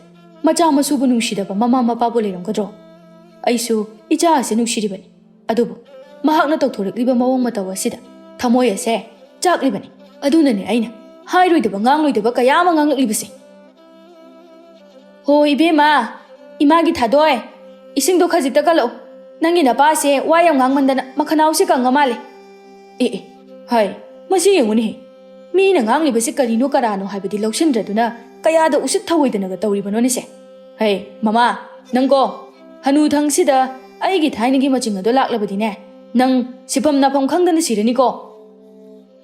ꯃꯆꯥ ꯃꯁꯨꯕꯨ ꯅꯨꯡꯁꯤꯗꯕ ꯃꯃꯥ ꯃꯄꯥꯕꯨ ꯂꯩꯔꯝꯒꯗ꯭ꯔꯣ? ꯑꯩꯁꯨ ꯏꯆꯥ ꯑꯁꯤ ꯅꯨꯡꯁꯤꯔꯤꯕꯅꯤ, ꯑꯗꯨꯕꯨ ꯃꯍꯥꯛꯅ ꯇꯧꯊꯣꯔꯛꯂꯤꯕ ꯃꯑꯣꯡ ꯃꯇꯧ ꯑꯁꯤꯗ ꯊꯃꯣꯏ ꯑꯁꯦ ꯆꯥꯛꯂꯤꯕꯅꯤ꯫ ꯑꯗꯨꯅꯅꯦ ꯑꯩꯅ ꯍꯥꯏꯔꯣꯏꯗꯕ ꯉꯥꯡꯂꯣꯏꯗꯕ ꯀꯌꯥ ꯑꯃ ꯉꯥꯡꯂꯛꯂꯤꯕꯁꯦ꯫ ꯍꯣ ꯏꯕꯦꯝꯃ, ꯏꯃꯥꯒꯤ ꯊꯥꯗꯣꯏ, ꯏꯁꯤꯡꯗꯣ ꯈꯖꯤꯛꯇ ꯀꯜꯂꯛꯎ꯫ ꯅꯪꯒꯤ ꯅꯄꯥꯁꯦ ꯋꯥ ꯌꯥꯝ ꯉꯥꯡꯃꯟꯗꯅ ꯃꯈꯅꯥꯎꯁꯦ ꯀꯪꯉ ꯃꯥꯜꯂꯦ꯫ ꯑꯦ ꯑꯦ, ꯍꯥꯏ, ꯃꯁꯤ ꯌꯦꯡꯉꯨꯅꯦꯍꯦ꯫ ꯃꯤꯅ ꯉꯥꯡꯂꯤꯕꯁꯤ ꯀꯔꯤꯅꯣ ꯀꯔꯥꯅꯣ ꯍꯥꯏꯕꯗꯤ ꯂꯧꯁꯤꯟꯗ꯭ꯔꯗꯨꯅ ꯀꯌꯥꯗ ꯎꯁꯤꯠ ꯊꯑꯣꯏꯗꯅꯒ ꯇꯧꯔꯤꯕꯅꯣꯅꯦꯁꯦ꯫ ꯍꯦ ꯃꯃꯥ, ꯅꯪꯀꯣ, ꯍꯅꯨꯊꯪꯁꯤꯗ ꯑꯩꯒꯤ ꯊꯥꯏꯅꯒꯤ ꯃꯆꯤꯡ ꯑꯗꯣ ꯂꯥꯛꯂꯕꯗꯤꯅꯦ, ꯅꯪ ꯁꯤꯐꯝ ꯅꯥꯐꯝ ꯈꯪꯗꯅ ꯁꯤꯔꯅꯤꯀꯣ꯫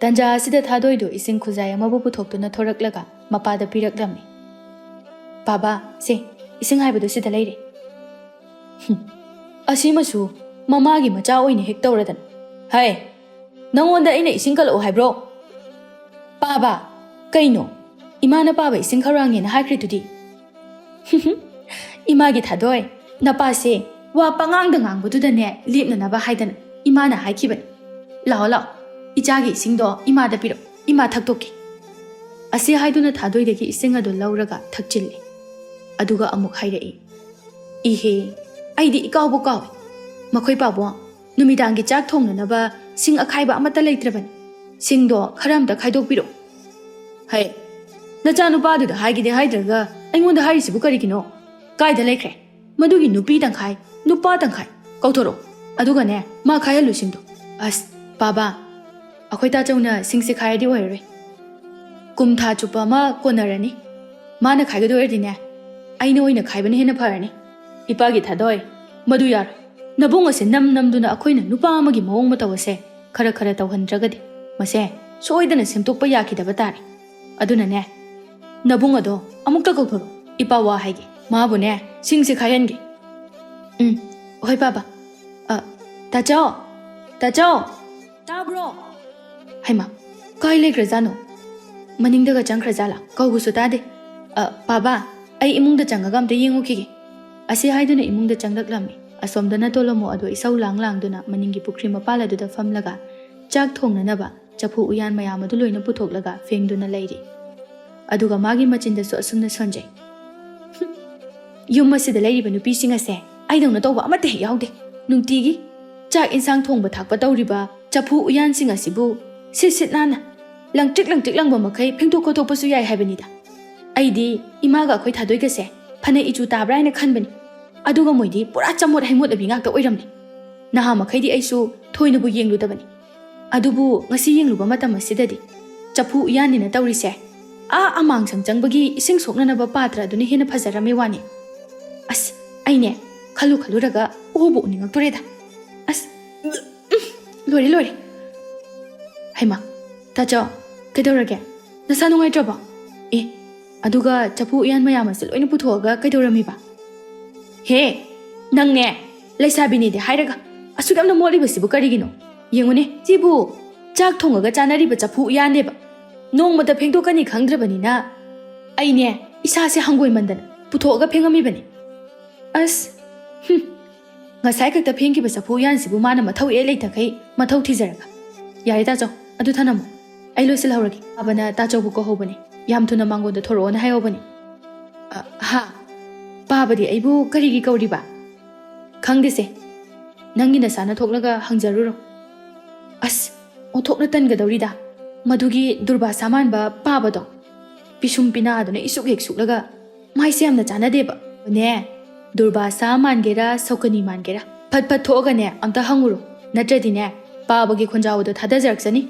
ꯇꯟꯖꯥ ꯑꯁꯤꯗ ꯊꯥꯗꯣꯏꯗꯨ ꯏꯁꯤꯡ ꯈꯨꯖꯥꯏ ꯑꯃꯕꯨ ꯄꯨꯊꯣꯛꯇꯨꯅ ꯊꯣꯔꯛꯂꯒ ꯃꯄꯥꯗ ꯄꯤꯔꯛꯂꯝꯃꯤ꯫ ꯄꯥꯕ, ꯁꯦ, ꯏꯁꯤꯡ ꯍꯥꯏꯕꯗꯨ ꯁꯤꯗ ꯂꯩꯔꯦ꯫ ꯍꯨꯝ, ꯑꯁꯤꯃꯁꯨ ꯃꯃꯥꯒꯤ ꯃꯆꯥ ꯑꯣꯏꯅ ꯍꯦꯛ ꯇꯧꯔꯗꯅ꯫ ꯍꯥꯏ, ꯅꯪꯉꯣꯟꯗ ꯑꯩꯅ ꯏꯁꯤꯡ ꯀꯜꯂꯛꯑꯣ ꯍꯥꯏꯕ꯭ꯔꯣ? ꯄꯥꯕ, ꯀꯩꯅꯣ? ꯏꯃꯥꯅ ꯄꯥꯕ ꯏꯁꯤꯡ ꯈꯧꯔꯥꯡꯉꯦꯅ ꯍꯥꯏꯈ꯭ꯔꯤꯗꯨꯗꯤ꯫ ꯏꯃꯥꯒꯤ ꯊꯥꯗꯣꯏ, ꯅꯄꯥꯁꯦ ꯋꯥ ꯄꯉꯥꯡꯗ ꯉꯥꯡꯕꯗꯨꯗꯅꯦ ꯂꯦꯞꯅꯅꯕ ꯍꯥꯏꯗꯅ ꯏꯃꯥꯅ ꯍꯥꯏꯈꯤꯕꯅꯤ꯫ ꯂꯥꯛꯑꯣ ꯂꯥꯛꯑꯣ, ꯏꯆꯥꯒꯤ ꯏꯁꯤꯡꯗꯣ ꯏꯃꯥꯗ ꯄꯤꯔꯛꯑꯣ, ꯏꯃꯥ ꯊꯛꯇꯣꯛꯀꯦ꯫ ꯑꯁꯤ ꯍꯥꯏꯗꯨꯅ ꯊꯥꯗꯣꯏꯗꯒꯤ ꯏꯁꯤꯡ ꯑꯗꯨ ꯂꯧꯔꯒ ꯊꯛꯆꯤꯜꯂꯦ꯫ ꯑꯗꯨꯒ ꯑꯃꯨꯛ ꯍꯥꯏꯔꯛꯏ, ꯏꯍꯦ, ꯑꯩꯗꯤ ꯏꯀꯥꯎꯕꯨ ꯀꯥꯎꯏ꯫ ꯃꯈꯣꯏ ꯄꯥꯕꯨꯡ, ꯅꯨꯃꯤꯗꯥꯡꯒꯤ ꯆꯥꯛ ꯊꯣꯡꯅꯅꯕ ꯁꯤꯡ ꯑꯈꯥꯏꯕ ꯑꯃꯠꯇ ꯂꯩꯇ꯭ꯔꯕꯅꯤ꯫ ꯁꯤꯡꯗꯣ ꯈꯔ ꯑꯝꯇ ꯈꯥꯏꯗꯣꯛꯄꯤꯔꯛꯎ꯫ ꯍꯩ, ꯅꯆꯥꯅꯨꯄꯥꯗꯨꯗ ꯍꯥꯏꯒꯦꯗꯤ ꯍꯥꯏꯗ꯭ꯔꯒ ꯑꯩꯉꯣꯟꯗ ꯍꯥꯏꯔꯤꯁꯤꯕꯨ ꯀꯔꯤꯒꯤꯅꯣ? ꯀꯥꯏꯗ ꯂꯩꯈ꯭ꯔꯦ? ꯃꯗꯨꯒꯤ ꯅꯨꯄꯤ ꯇꯪꯈꯥꯏ, ꯅꯨꯄꯥ ꯇꯪꯈꯥꯏ ꯀꯧꯊꯣꯔꯛꯑꯣ꯫ ꯑꯗꯨꯒꯅꯦ, ꯃꯥ ꯈꯥꯏꯍꯜꯂꯨ ꯁꯤꯡꯗꯣ꯫ ꯑꯁ, ꯄꯥꯕ, ꯑꯩꯈꯣꯏ ꯇꯥꯆꯧꯅ ꯁꯤꯡꯁꯦ ꯈꯥꯏꯔꯗꯤ ꯑꯣꯏꯔꯔꯣꯏ꯫ ꯀꯨꯝ ꯊꯥ ꯆꯨꯞꯄ ꯑꯃ ꯀꯣꯟꯅꯔꯅꯤ꯫ ꯃꯥꯅ ꯈꯥꯏꯒꯗꯣꯏ ꯑꯣꯏꯔꯗꯤꯅꯦ, ꯑꯩꯅ ꯑꯣꯏꯅ ꯈꯥꯏꯕꯅ ꯍꯦꯟꯅ ꯐꯔꯅꯤ꯫ ꯏꯄꯥꯒꯤ ꯊꯥꯗꯣꯏ, ꯃꯗꯨ ꯌꯥꯔꯣꯏ꯫ ꯅꯕꯨꯡ ꯑꯁꯦ ꯅꯝ ꯅꯝꯗꯨꯅ ꯑꯩꯈꯣꯏꯅ ꯅꯨꯄꯥ ꯑꯃꯒꯤ ꯃꯑꯣꯡ ꯃꯇꯧ ꯑꯁꯦ ꯈꯔ ꯈꯔ ꯇꯧꯍꯟꯗ꯭ꯔꯒꯗꯤ ꯃꯁꯦ ꯁꯣꯏꯗꯅ ꯁꯦꯝꯗꯣꯛꯄ ꯌꯥꯈꯤꯗꯕ ꯇꯥꯔꯦ꯫ ꯑꯗꯨꯅꯅꯦ, ꯅꯕꯨꯡ ꯑꯗꯣ ꯑꯃꯨꯛꯇ ꯀꯧꯊꯣꯔꯛꯑꯣ꯫ ꯏꯄꯥ ꯋꯥ ꯍꯥꯏꯒꯦ꯫ ꯃꯥꯕꯨꯅꯦ, ꯁꯤꯡꯁꯦ ꯈꯥꯏꯍꯟꯒꯦ꯫ ꯎꯝ, ꯍꯣꯏ ꯄꯥꯕ꯫ ꯑ, ꯇꯥꯆꯧ! ꯇꯥꯆꯧ! ꯇꯥꯕ꯭ꯔꯣ? ꯍꯩꯃꯥ, ꯀꯥꯏ ꯂꯩꯈ꯭ꯔꯖꯥꯠꯅꯣ? ꯃꯅꯤꯡꯗꯒ ꯆꯪꯈ꯭ꯔꯖꯥꯠꯂꯥ? ꯀꯧꯕꯁꯨ ꯇꯥꯗꯦ꯫ ꯑ, ꯄꯥꯕ, ꯑꯩ ꯏꯃꯨꯡꯗ ꯆꯪꯉꯒ ꯑꯝꯇ ꯌꯦꯡꯉꯨꯈꯤꯒꯦ꯫ ꯑꯁꯤ ꯍꯥꯏꯗꯨꯅ ꯏꯃꯨꯡꯗ ꯆꯪꯂꯛꯂꯝꯃꯤ꯫ ꯑꯁꯣꯝꯗꯅ ꯇꯣꯂꯣꯃꯣ ꯑꯗꯣ ꯏꯁꯧ ꯂꯥꯡ ꯂꯥꯡꯗꯨꯅ ꯃꯅꯤꯡꯒꯤ ꯄꯨꯈ꯭ꯔꯤ ꯃꯄꯥꯜ ꯑꯗꯨꯗ ꯐꯝꯂꯒ ꯆꯥꯛ ꯊꯣꯡꯅꯅꯕ ꯆꯐꯨ ꯎꯌꯥꯟ ꯃꯌꯥꯝ ꯑꯗꯨ ꯂꯣꯏꯅ ꯄꯨꯊꯣꯛꯂꯒ ꯐꯦꯡꯗꯨꯅ ꯂꯩꯔꯤ꯫ ꯑꯗꯨꯒ ꯃꯥꯒꯤ ꯃꯆꯤꯟꯗꯁꯨ ꯑꯁꯨꯝꯅ ꯁꯣꯟꯖꯩ, "ꯌꯨꯝ ꯑꯁꯤꯗ ꯂꯩꯔꯤꯕ ꯅꯨꯄꯤꯁꯤꯡ ꯑꯁꯦ ꯑꯩꯗꯧꯅ ꯇꯧꯕ ꯑꯃꯠꯇ ꯍꯦꯛ ꯌꯥꯎꯗꯦ꯫ ꯅꯨꯡꯇꯤꯒꯤ ꯆꯥꯛ ꯏꯟꯁꯥꯡ ꯊꯣꯡꯕ ꯊꯥꯛꯄ ꯇꯧꯔꯤꯕ ꯆꯐꯨ ꯎꯌꯥꯟꯁꯤꯡ ꯑꯁꯤꯕꯨ ꯁꯤꯠ ꯁꯤꯠ ꯅꯥꯟꯅ, ꯂꯪꯇ꯭ꯔꯤꯛ ꯂꯪꯇ꯭ꯔꯤꯛ ꯂꯪꯕ ꯃꯈꯩ ꯐꯦꯡꯗꯣꯛ ꯈꯣꯠꯇꯣꯛꯄꯁꯨ ꯌꯥꯏ ꯍꯥꯏꯕꯅꯤꯗ꯫ ꯑꯩꯗꯤ ꯏꯃꯥꯒ ꯑꯩꯈꯣꯏ ꯊꯥꯗꯣꯏꯒꯁꯦ ꯐꯅ ꯏꯆꯨ ꯇꯥꯕ꯭ꯔꯥ ꯍꯥꯏꯅ ꯈꯟꯕꯅꯤ꯫ ꯑꯗꯨꯒ ꯃꯣꯏꯗꯤ ꯄꯨꯔꯥ ꯆꯃꯣꯠ ꯍꯩꯃꯣꯠꯅꯕꯤ ꯉꯥꯛꯇ ꯑꯣꯏꯔꯝꯂꯦ꯫ ꯅꯍꯥ ꯃꯈꯩꯗꯤ ꯑꯩꯁꯨ ꯊꯣꯏꯅꯕꯨ ꯌꯦꯡꯂꯨꯗꯕꯅꯤ꯫ ꯑꯗꯨꯕꯨ ꯉꯁꯤ ꯌꯦꯡꯂꯨꯕ ꯃꯇꯝ ꯑꯁꯤꯗꯗꯤ ꯆꯐꯨ ꯎꯌꯥꯟꯅꯤꯅ ꯇꯧꯔꯤꯁꯦ꯫ ꯑꯥ ꯑꯃꯥꯡꯁꯪ ꯆꯪꯕꯒꯤ ꯏꯁꯤꯡ ꯁꯣꯛꯅꯅꯕ ꯄꯥꯇ꯭ꯔ ꯑꯗꯨꯅ ꯍꯦꯟꯅ ꯐꯖꯔꯝꯃꯦ ꯋꯥꯅꯤ꯫ ꯑꯁ, ꯑꯩꯅꯦ ꯈꯜꯂꯨ ꯈꯜꯂꯨꯔꯒ ꯎꯕꯨ ꯎꯅꯤꯡꯉꯛꯇꯣꯔꯦꯗ꯫ ꯑꯁ, ꯂꯣꯏꯔꯦ, ꯂꯣꯏꯔꯦ꯫ ꯍꯩꯃꯥ, ꯇꯥꯆꯧ, ꯀꯩꯗꯧꯔꯒꯦ? ꯅꯁꯥ ꯅꯨꯡꯉꯥꯏꯇ꯭ꯔꯕꯣ? ꯑꯦ, ꯑꯗꯨꯒ ꯆꯐꯨ ꯎꯌꯥꯟ ꯃꯌꯥꯝ ꯑꯁꯤ ꯂꯣꯏꯅ ꯄꯨꯊꯣꯛꯑꯒ ꯀꯩꯗꯧꯔꯝꯃꯤꯕ? ꯍꯦ, ꯅꯪꯅꯦ, ꯂꯩꯁꯥꯕꯤꯅꯤꯗꯤ ꯍꯥꯏꯔꯒ ꯑꯁꯨꯛ ꯌꯥꯝꯅ ꯃꯣꯠꯂꯤꯕꯁꯤꯕꯨ ꯀꯔꯤꯒꯤꯅꯣ? ꯌꯦꯡꯉꯨꯅꯦ, ꯁꯤꯕꯨ ꯆꯥꯛ ꯊꯣꯡꯉꯒ ꯆꯥꯅꯔꯤꯕ ꯆꯐꯨ ꯎꯌꯥꯟꯅꯦꯕ꯫ ꯅꯣꯡꯃꯇ ꯐꯦꯡꯗꯣꯛꯀꯅꯤ ꯈꯪꯗ꯭ꯔꯕꯅꯤꯅ ꯑꯩꯅꯦ ꯏꯁꯥꯁꯦ ꯍꯪꯒꯣꯏꯃꯟꯗꯅ ꯄꯨꯊꯣꯛꯑꯒ ꯐꯦꯡꯉꯝꯃꯤꯕꯅꯤ꯫ ꯑꯁ, ꯍꯨꯝ, ꯉꯁꯥꯏ ꯈꯛꯇ ꯐꯦꯡꯈꯤꯕ ꯆꯐꯨ ꯎꯌꯥꯟꯁꯤꯕꯨ ꯃꯥꯅ ꯃꯊꯧ ꯏꯔꯩ ꯂꯩꯇꯈꯩ ꯃꯊꯧ ꯊꯤꯖꯔꯒ꯫ ꯌꯥꯔꯦ ꯇꯥꯆꯧ, ꯑꯗꯨ ꯊꯅꯝꯃꯣ꯫ ꯑꯩ ꯂꯣꯏꯁꯤꯜꯍꯧꯔꯒꯦ꯫ ꯄꯥꯕꯅ ꯇꯥꯆꯧꯕꯨ ꯀꯧꯍꯧꯕꯅꯤ꯫ ꯌꯥꯝ ꯊꯨꯅ ꯃꯥꯡꯒꯣꯟꯗ ꯊꯣꯔꯛꯑꯣꯅ ꯍꯥꯏꯍꯧꯕꯅꯤ꯫ ꯑ, ꯍꯥ? ꯄꯥꯕꯗꯤ ꯑꯩꯕꯨ ꯀꯔꯤꯒꯤ ꯀꯧꯔꯤꯕ? ꯈꯪꯗꯦꯁꯦ꯫ ꯅꯪꯒꯤ ꯅꯁꯥꯅ ꯊꯣꯛꯂꯒ ꯍꯪꯖꯔꯨꯔꯣ꯫ ꯑꯁ, ꯑꯣꯟꯊꯣꯛꯅ ꯇꯟꯒꯗꯧꯔꯤꯗ꯫ ꯃꯗꯨꯒꯤ ꯗꯨꯔꯕꯥꯁꯥ ꯃꯥꯟꯕ ꯄꯥꯕꯗꯣ꯫ ꯄꯤꯁꯨꯝ ꯄꯤꯅꯥꯗꯨꯅ ꯏꯁꯨꯛ ꯍꯦꯛ ꯁꯨꯛꯂꯒ ꯃꯥꯏꯁꯦ ꯌꯥꯝꯅ ꯆꯥꯟꯅꯗꯦꯕ꯫ ꯅꯦ, ꯗꯨꯔꯕꯥꯁꯥ ꯃꯥꯟꯒꯦꯔꯥ, ꯁꯧꯀꯅꯤ ꯃꯥꯟꯒꯦꯔꯥ, ꯐꯠ ꯐꯠ ꯊꯣꯛꯑꯒꯅꯦ, ꯑꯝꯇ ꯍꯪꯉꯨꯔꯣ꯫ ꯅꯠꯇ꯭ꯔꯗꯤꯅꯦ, ꯄꯥꯕꯒꯤ ꯈꯣꯟꯖꯥꯎ ꯑꯗꯣ ꯊꯥꯗꯖꯔꯛꯆꯅꯤ꯫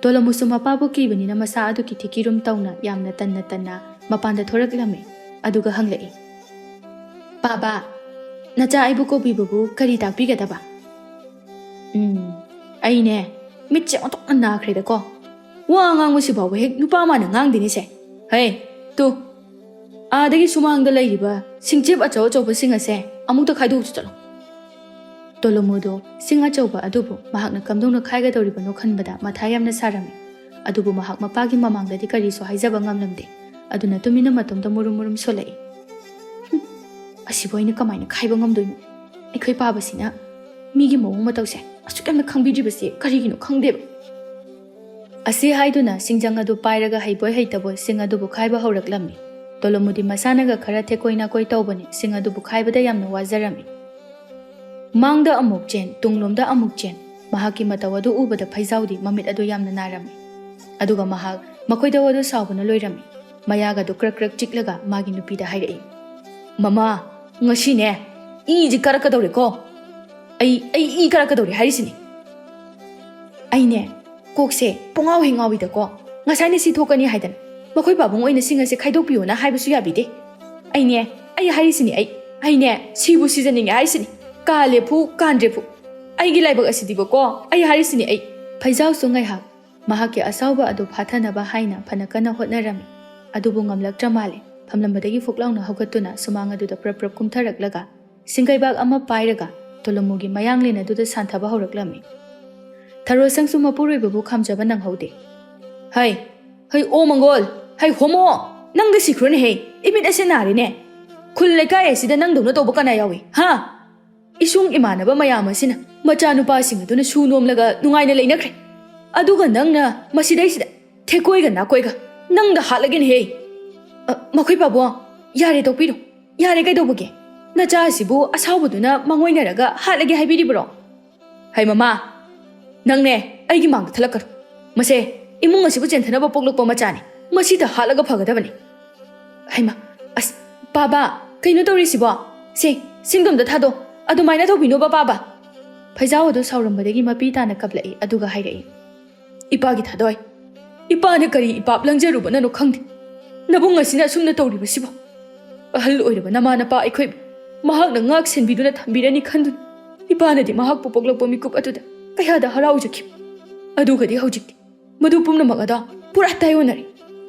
ꯇꯣꯂꯣꯃꯨꯁꯨ ꯃꯄꯥꯕꯨ ꯀꯤꯕꯅꯤꯅ ꯃꯁꯥ ꯑꯗꯨ ꯀꯤꯊꯤ ꯀꯤꯔꯨꯝ ꯇꯧꯅ ꯌꯥꯝꯅ ꯇꯟꯅ ꯇꯟꯅ ꯃꯄꯥꯟꯗ ꯊꯣꯔꯛꯂꯝꯃꯤ꯫ ꯑꯗꯨꯒ ꯍꯪꯂꯛꯏ, "ꯄꯥꯕ, ꯅꯆꯥ ꯑꯩꯕꯨ ꯀꯧꯕꯤꯕꯕꯨ ꯀꯔꯤ ꯇꯥꯛꯄꯤꯒꯗꯕ?" ꯎꯝ, ꯑꯩꯅꯦ, ꯃꯤꯠꯁꯦ ꯑꯣꯟꯊꯣꯛꯅ ꯅꯥꯈ꯭ꯔꯦꯗꯀꯣ꯫ ꯋꯥ ꯉꯥꯡꯕꯁꯤ ꯐꯥꯎꯕ ꯍꯦꯛ ꯅꯨꯄꯥ ꯃꯥꯅ ꯉꯥꯡꯗꯦꯅꯦꯁꯦ꯫ ꯍꯩ, ꯇꯨ, ꯑꯥꯗꯒꯤ ꯁꯨꯃꯥꯡꯗ ꯂꯩꯔꯤꯕ ꯁꯤꯡꯆꯤꯞ ꯑꯆꯧ ꯑꯆꯧꯕꯁꯤꯡ ꯑꯁꯦ ꯑꯃꯨꯛꯇ ꯈꯥꯏꯗꯣꯛꯁꯤ ꯆꯠꯂꯣ꯫ ꯇꯣꯂꯣꯃꯨꯗꯣ ꯁꯤꯡ ꯑꯆꯧꯕ ꯑꯗꯨꯕꯨ ꯃꯍꯥꯛꯅ ꯀꯝꯗꯧꯅ ꯈꯥꯏꯒꯗꯧꯔꯤꯕꯅꯣ ꯈꯟꯕꯗ ꯃꯊꯥ ꯌꯥꯝꯅ ꯁꯥꯔꯝꯃꯤ꯫ ꯑꯗꯨꯕꯨ ꯃꯍꯥꯛ ꯃꯄꯥꯒꯤ ꯃꯃꯥꯡꯗꯗꯤ ꯀꯔꯤꯁꯨ ꯍꯥꯏꯖꯕ ꯉꯝꯂꯝꯗꯦ꯫ ꯑꯗꯨꯅ ꯇꯨꯃꯤꯟꯅ ꯃꯇꯣꯝꯇ ꯃꯨꯔꯨꯝ ꯃꯨꯔꯨꯝ ꯁꯣꯜꯂꯛꯏ꯫ "ꯍꯨꯝ, ꯑꯁꯤꯕꯨ ꯑꯩꯅ ꯀꯃꯥꯏꯅ ꯈꯥꯏꯕ ꯉꯝꯗꯣꯏꯅꯣ? ꯑꯩꯈꯣꯏ ꯄꯥꯕꯁꯤꯅ ꯃꯤꯒꯤ ꯃꯑꯣꯡ ꯃꯇꯧꯁꯦ ꯑꯁꯨꯛ ꯌꯥꯝꯅ ꯈꯪꯕꯤꯗ꯭ꯔꯤꯕꯁꯦ ꯀꯔꯤꯒꯤꯅꯣ ꯈꯪꯗꯦꯕ꯫ ꯑꯁꯤ ꯍꯥꯏꯗꯨꯅ ꯁꯤꯡꯖꯪ ꯑꯗꯨ ꯄꯥꯏꯔꯒ ꯍꯩꯕꯣꯏ ꯍꯩꯇꯕꯣꯏ ꯁꯤꯡ ꯑꯗꯨꯕꯨ ꯈꯥꯏꯕ ꯍꯧꯔꯛꯂꯝꯃꯤ꯫ ꯇꯣꯂꯣꯃꯨꯗꯤ ꯃꯁꯥꯅꯒ ꯈꯔ ꯊꯦꯛꯀꯣꯏ ꯅꯥꯀꯣꯏ ꯇꯧꯕꯅꯤ, ꯁꯤꯡ ꯑꯗꯨꯕꯨ ꯈꯥꯏꯕꯗ ꯌꯥꯝꯅ ꯋꯥꯖꯔꯝꯃꯤ꯫ ꯃꯥꯡꯗ ꯑꯃꯨꯛ ꯆꯦꯟ, ꯇꯨꯡꯂꯣꯝꯗ ꯑꯃꯨꯛ ꯆꯦꯟ꯫ ꯃꯍꯥꯛꯀꯤ ꯃꯇꯧ ꯑꯗꯨ ꯎꯕꯗ ꯐꯩꯖꯥꯎꯗꯤ ꯃꯃꯤꯠ ꯑꯗꯨ ꯌꯥꯝꯅ ꯅꯥꯔꯝꯃꯤ꯫ ꯑꯗꯨꯒ ꯃꯍꯥꯛ ꯃꯈꯣꯏꯗ ꯋꯥꯗꯨ ꯁꯥꯎꯕꯅ ꯂꯣꯏꯔꯝꯃꯤ꯫ ꯃꯌꯥꯒꯗꯨ ꯀ꯭ꯔꯛ ꯀ꯭ꯔꯛ ꯆꯤꯛꯂꯒ ꯃꯥꯒꯤ ꯅꯨꯄꯤꯗ ꯍꯥꯏꯔꯛꯏ, "ꯃꯃꯥ, ꯉꯁꯤꯅꯦ ꯏꯁꯤ ꯀꯥꯔꯛꯀꯗꯧꯔꯦꯀꯣ꯫ ꯑꯩ, ꯑꯩ ꯏ ꯀꯥꯔꯛꯀꯗꯧꯔꯦ ꯍꯥꯏꯔꯤꯁꯤꯅꯤ꯫ ꯑꯩꯅꯦ ꯀꯣꯛꯁꯦ ꯄꯨꯡꯉꯥꯎ ꯍꯦꯛ ꯉꯥꯎꯏꯗꯀꯣ꯫ ꯉꯁꯥꯏꯅ ꯁꯤ ꯊꯣꯛꯀꯅꯤ ꯍꯥꯏꯗꯅ ꯃꯈꯣꯏ ꯄꯥꯕꯨꯡ ꯑꯣꯏꯅ ꯁꯤꯡ ꯑꯁꯦ ꯈꯥꯏꯗꯣꯛꯄꯤꯌꯣꯅ ꯍꯥꯏꯕꯁꯨ ꯌꯥꯕꯤꯗꯦ꯫ ꯑꯩꯅꯦ, ꯑꯩ ꯍꯥꯏꯔꯤꯁꯤꯅꯤ ꯑꯩ, ꯑꯩꯅꯦ ꯁꯤꯕꯨ ꯁꯤꯖꯅꯤꯡꯉꯦ ꯍꯥꯏꯔꯤꯁꯤꯅꯤ꯫ ꯀꯥꯂꯦ ꯐꯨ, ꯀꯥꯟꯗ꯭ꯔꯦ ꯐꯨ꯫ ꯑꯩꯒꯤ ꯂꯥꯏꯕꯛ ꯑꯁꯤꯗꯤꯕꯀꯣ, ꯑꯩ ꯍꯥꯏꯔꯤꯁꯤꯅꯤ ꯑꯩ꯫" ꯐꯩꯖꯥꯎꯁꯨ ꯉꯥꯏꯍꯥꯛ ꯃꯍꯥꯛꯀꯤ ꯑꯁꯥꯎꯕ ꯑꯗꯨ ꯐꯥꯊꯅꯕ ꯍꯥꯏꯅ ꯐꯅ ꯀꯟꯅ ꯍꯣꯠꯅꯔꯝꯃꯤ꯫ ꯑꯗꯨꯕꯨ ꯉꯝꯂꯛꯇ꯭ꯔ ꯃꯥꯜꯂꯦ꯫ ꯐꯝꯂꯝꯕꯗꯒꯤ ꯐꯨꯛ ꯂꯥꯎꯅ ꯍꯧꯒꯠꯇꯨꯅ ꯁꯨꯃꯥꯡ ꯑꯗꯨꯗ ꯄ꯭ꯔꯞ ꯄ꯭ꯔꯞ ꯀꯨꯝꯊꯔꯛꯂꯒ ꯁꯤꯡꯒꯩꯕꯥꯛ ꯑꯃ ꯄꯥꯏꯔꯒ ꯇꯣꯂꯨꯃꯨꯒꯤ ꯃꯌꯥꯡꯂꯦꯟ ꯑꯗꯨꯗ ꯁꯥꯟꯊꯕ ꯍꯧꯔꯛꯂꯝꯃꯤ꯫ ꯊꯔꯣ ꯁꯪꯁꯨ ꯃꯄꯨꯔꯣꯏꯕꯕꯨ ꯈꯥꯝꯖꯕ ꯅꯪꯍꯧꯗꯦ꯫ "ꯍꯩ, ꯍꯩ, ꯑꯣ ꯃꯪꯒꯣꯜ, ꯍꯩ ꯍꯣꯃꯣ, ꯅꯪꯗ ꯁꯤꯈ꯭ꯔꯣꯅꯦ ꯍꯦ, ꯏꯃꯤꯠ ꯑꯁꯦ ꯅꯥꯔꯦꯅꯦ꯫ ꯈꯨꯜ ꯂꯩꯀꯥꯏ ꯑꯁꯤꯗ ꯅꯪꯗꯧꯅ ꯇꯧꯕ ꯀꯅꯥ ꯌꯥꯎꯏ, ꯍꯥ? ꯏꯁꯨꯡ ꯏꯃꯥꯟꯅꯕ ꯃꯌꯥꯝ ꯑꯁꯤꯅ ꯃꯆꯥꯅꯨꯄꯥꯁꯤꯡ ꯑꯗꯨꯅ ꯁꯨ ꯅꯣꯝꯂꯒ ꯅꯨꯡꯉꯥꯏꯅ ꯂꯩꯅꯈ꯭ꯔꯦ꯫ ꯑꯗꯨꯒ ꯅꯪꯅ ꯃꯁꯤꯗꯩꯁꯤꯗ ꯊꯦꯛꯀꯣꯏꯒ ꯅꯥꯀꯣꯏꯒ ꯅꯪꯗ ꯍꯥꯠꯂꯒꯦꯅꯦꯍꯦ꯫ ꯑ, ꯃꯈꯣꯏ ꯄꯥꯕꯨꯡ, ꯌꯥꯔꯦ ꯇꯣꯛꯄꯤꯔꯣ꯫ ꯌꯥꯔꯦ ꯀꯩꯗꯧꯕꯒꯦ? ꯅꯆꯥ ꯑꯁꯤꯕꯨ ꯑꯁꯥꯎꯕꯗꯨꯅ ꯃꯥꯡꯑꯣꯏꯅꯔꯒ ꯍꯥꯠꯂꯒꯦ ꯍꯥꯏꯕꯤꯔꯤꯕ꯭ꯔꯣ?" "ꯍꯩ ꯃꯃꯥ, ꯅꯪꯅꯦ ꯑꯩꯒꯤ ꯃꯥꯡꯗ ꯊꯠꯂꯛꯀꯅꯨ꯫ ꯃꯁꯦ ꯏꯃꯨꯡ ꯑꯁꯤꯕꯨ ꯆꯦꯟꯊꯅꯕ ꯄꯣꯛꯂꯛꯄ ꯃꯆꯥꯅꯤ꯫ ꯃꯁꯤꯗ ꯍꯥꯠꯂꯒ ꯐꯒꯗꯕꯅꯤ꯫" "ꯍꯩꯃꯥ, ꯑꯁ, ꯄꯥꯕ, ꯀꯩꯅꯣ ꯇꯧꯔꯤꯁꯤꯕꯣ? ꯁꯦ, ꯁꯤꯡꯗꯣꯝꯗ ꯊꯥꯗꯣ꯫ ꯑꯗꯨꯃꯥꯏꯅ ꯇꯧꯕꯤꯅꯣꯕ, ꯄꯥꯕ꯫" ꯐꯩꯖꯥꯎ ꯑꯗꯨ ꯁꯥꯎꯔꯝꯕꯗꯒꯤ ꯃꯄꯤ ꯇꯥꯅ ꯀꯞꯂꯛꯏ, ꯑꯗꯨꯒ ꯍꯥꯏꯔꯛꯏ, "ꯏꯄꯥꯒꯤ ꯊꯥꯗꯣꯏ, ꯏꯄꯥꯅ ꯀꯔꯤ ꯏꯄꯥꯞ ꯂꯪꯖꯔꯨꯕꯅꯅꯣ ꯈꯪꯗꯦ꯫ ꯅꯕꯨꯡ ꯑꯁꯤꯅ ꯑꯁꯨꯝꯅ ꯇꯧꯔꯤꯕꯁꯤꯕꯨ꯫ ꯑꯍꯜ ꯑꯣꯏꯔꯕ ꯅꯃꯥ ꯅꯄꯥ ꯑꯩꯈꯣꯏꯕꯨ ꯃꯍꯥꯛꯅ ꯉꯥꯛ ꯁꯦꯟꯕꯤꯗꯨꯅ ꯊꯝꯕꯤꯔꯅꯤ ꯈꯟꯗꯨꯅ ꯏꯄꯥꯅꯗꯤ ꯃꯍꯥꯛꯄꯨ ꯄꯣꯛꯂꯛꯄ ꯃꯤꯀꯨꯞ ꯑꯗꯨꯗ ꯀꯌꯥꯗ ꯍꯔꯥꯎꯖꯈꯤꯕ꯫ ꯑꯗꯨꯒꯗꯤ ꯍꯧꯖꯤꯛꯇꯤ ꯃꯗꯨ ꯄꯨꯝꯅꯃꯛ ꯑꯗꯣ ꯄꯨꯔꯥ ꯇꯥꯏꯑꯣꯟꯅꯔꯦ꯫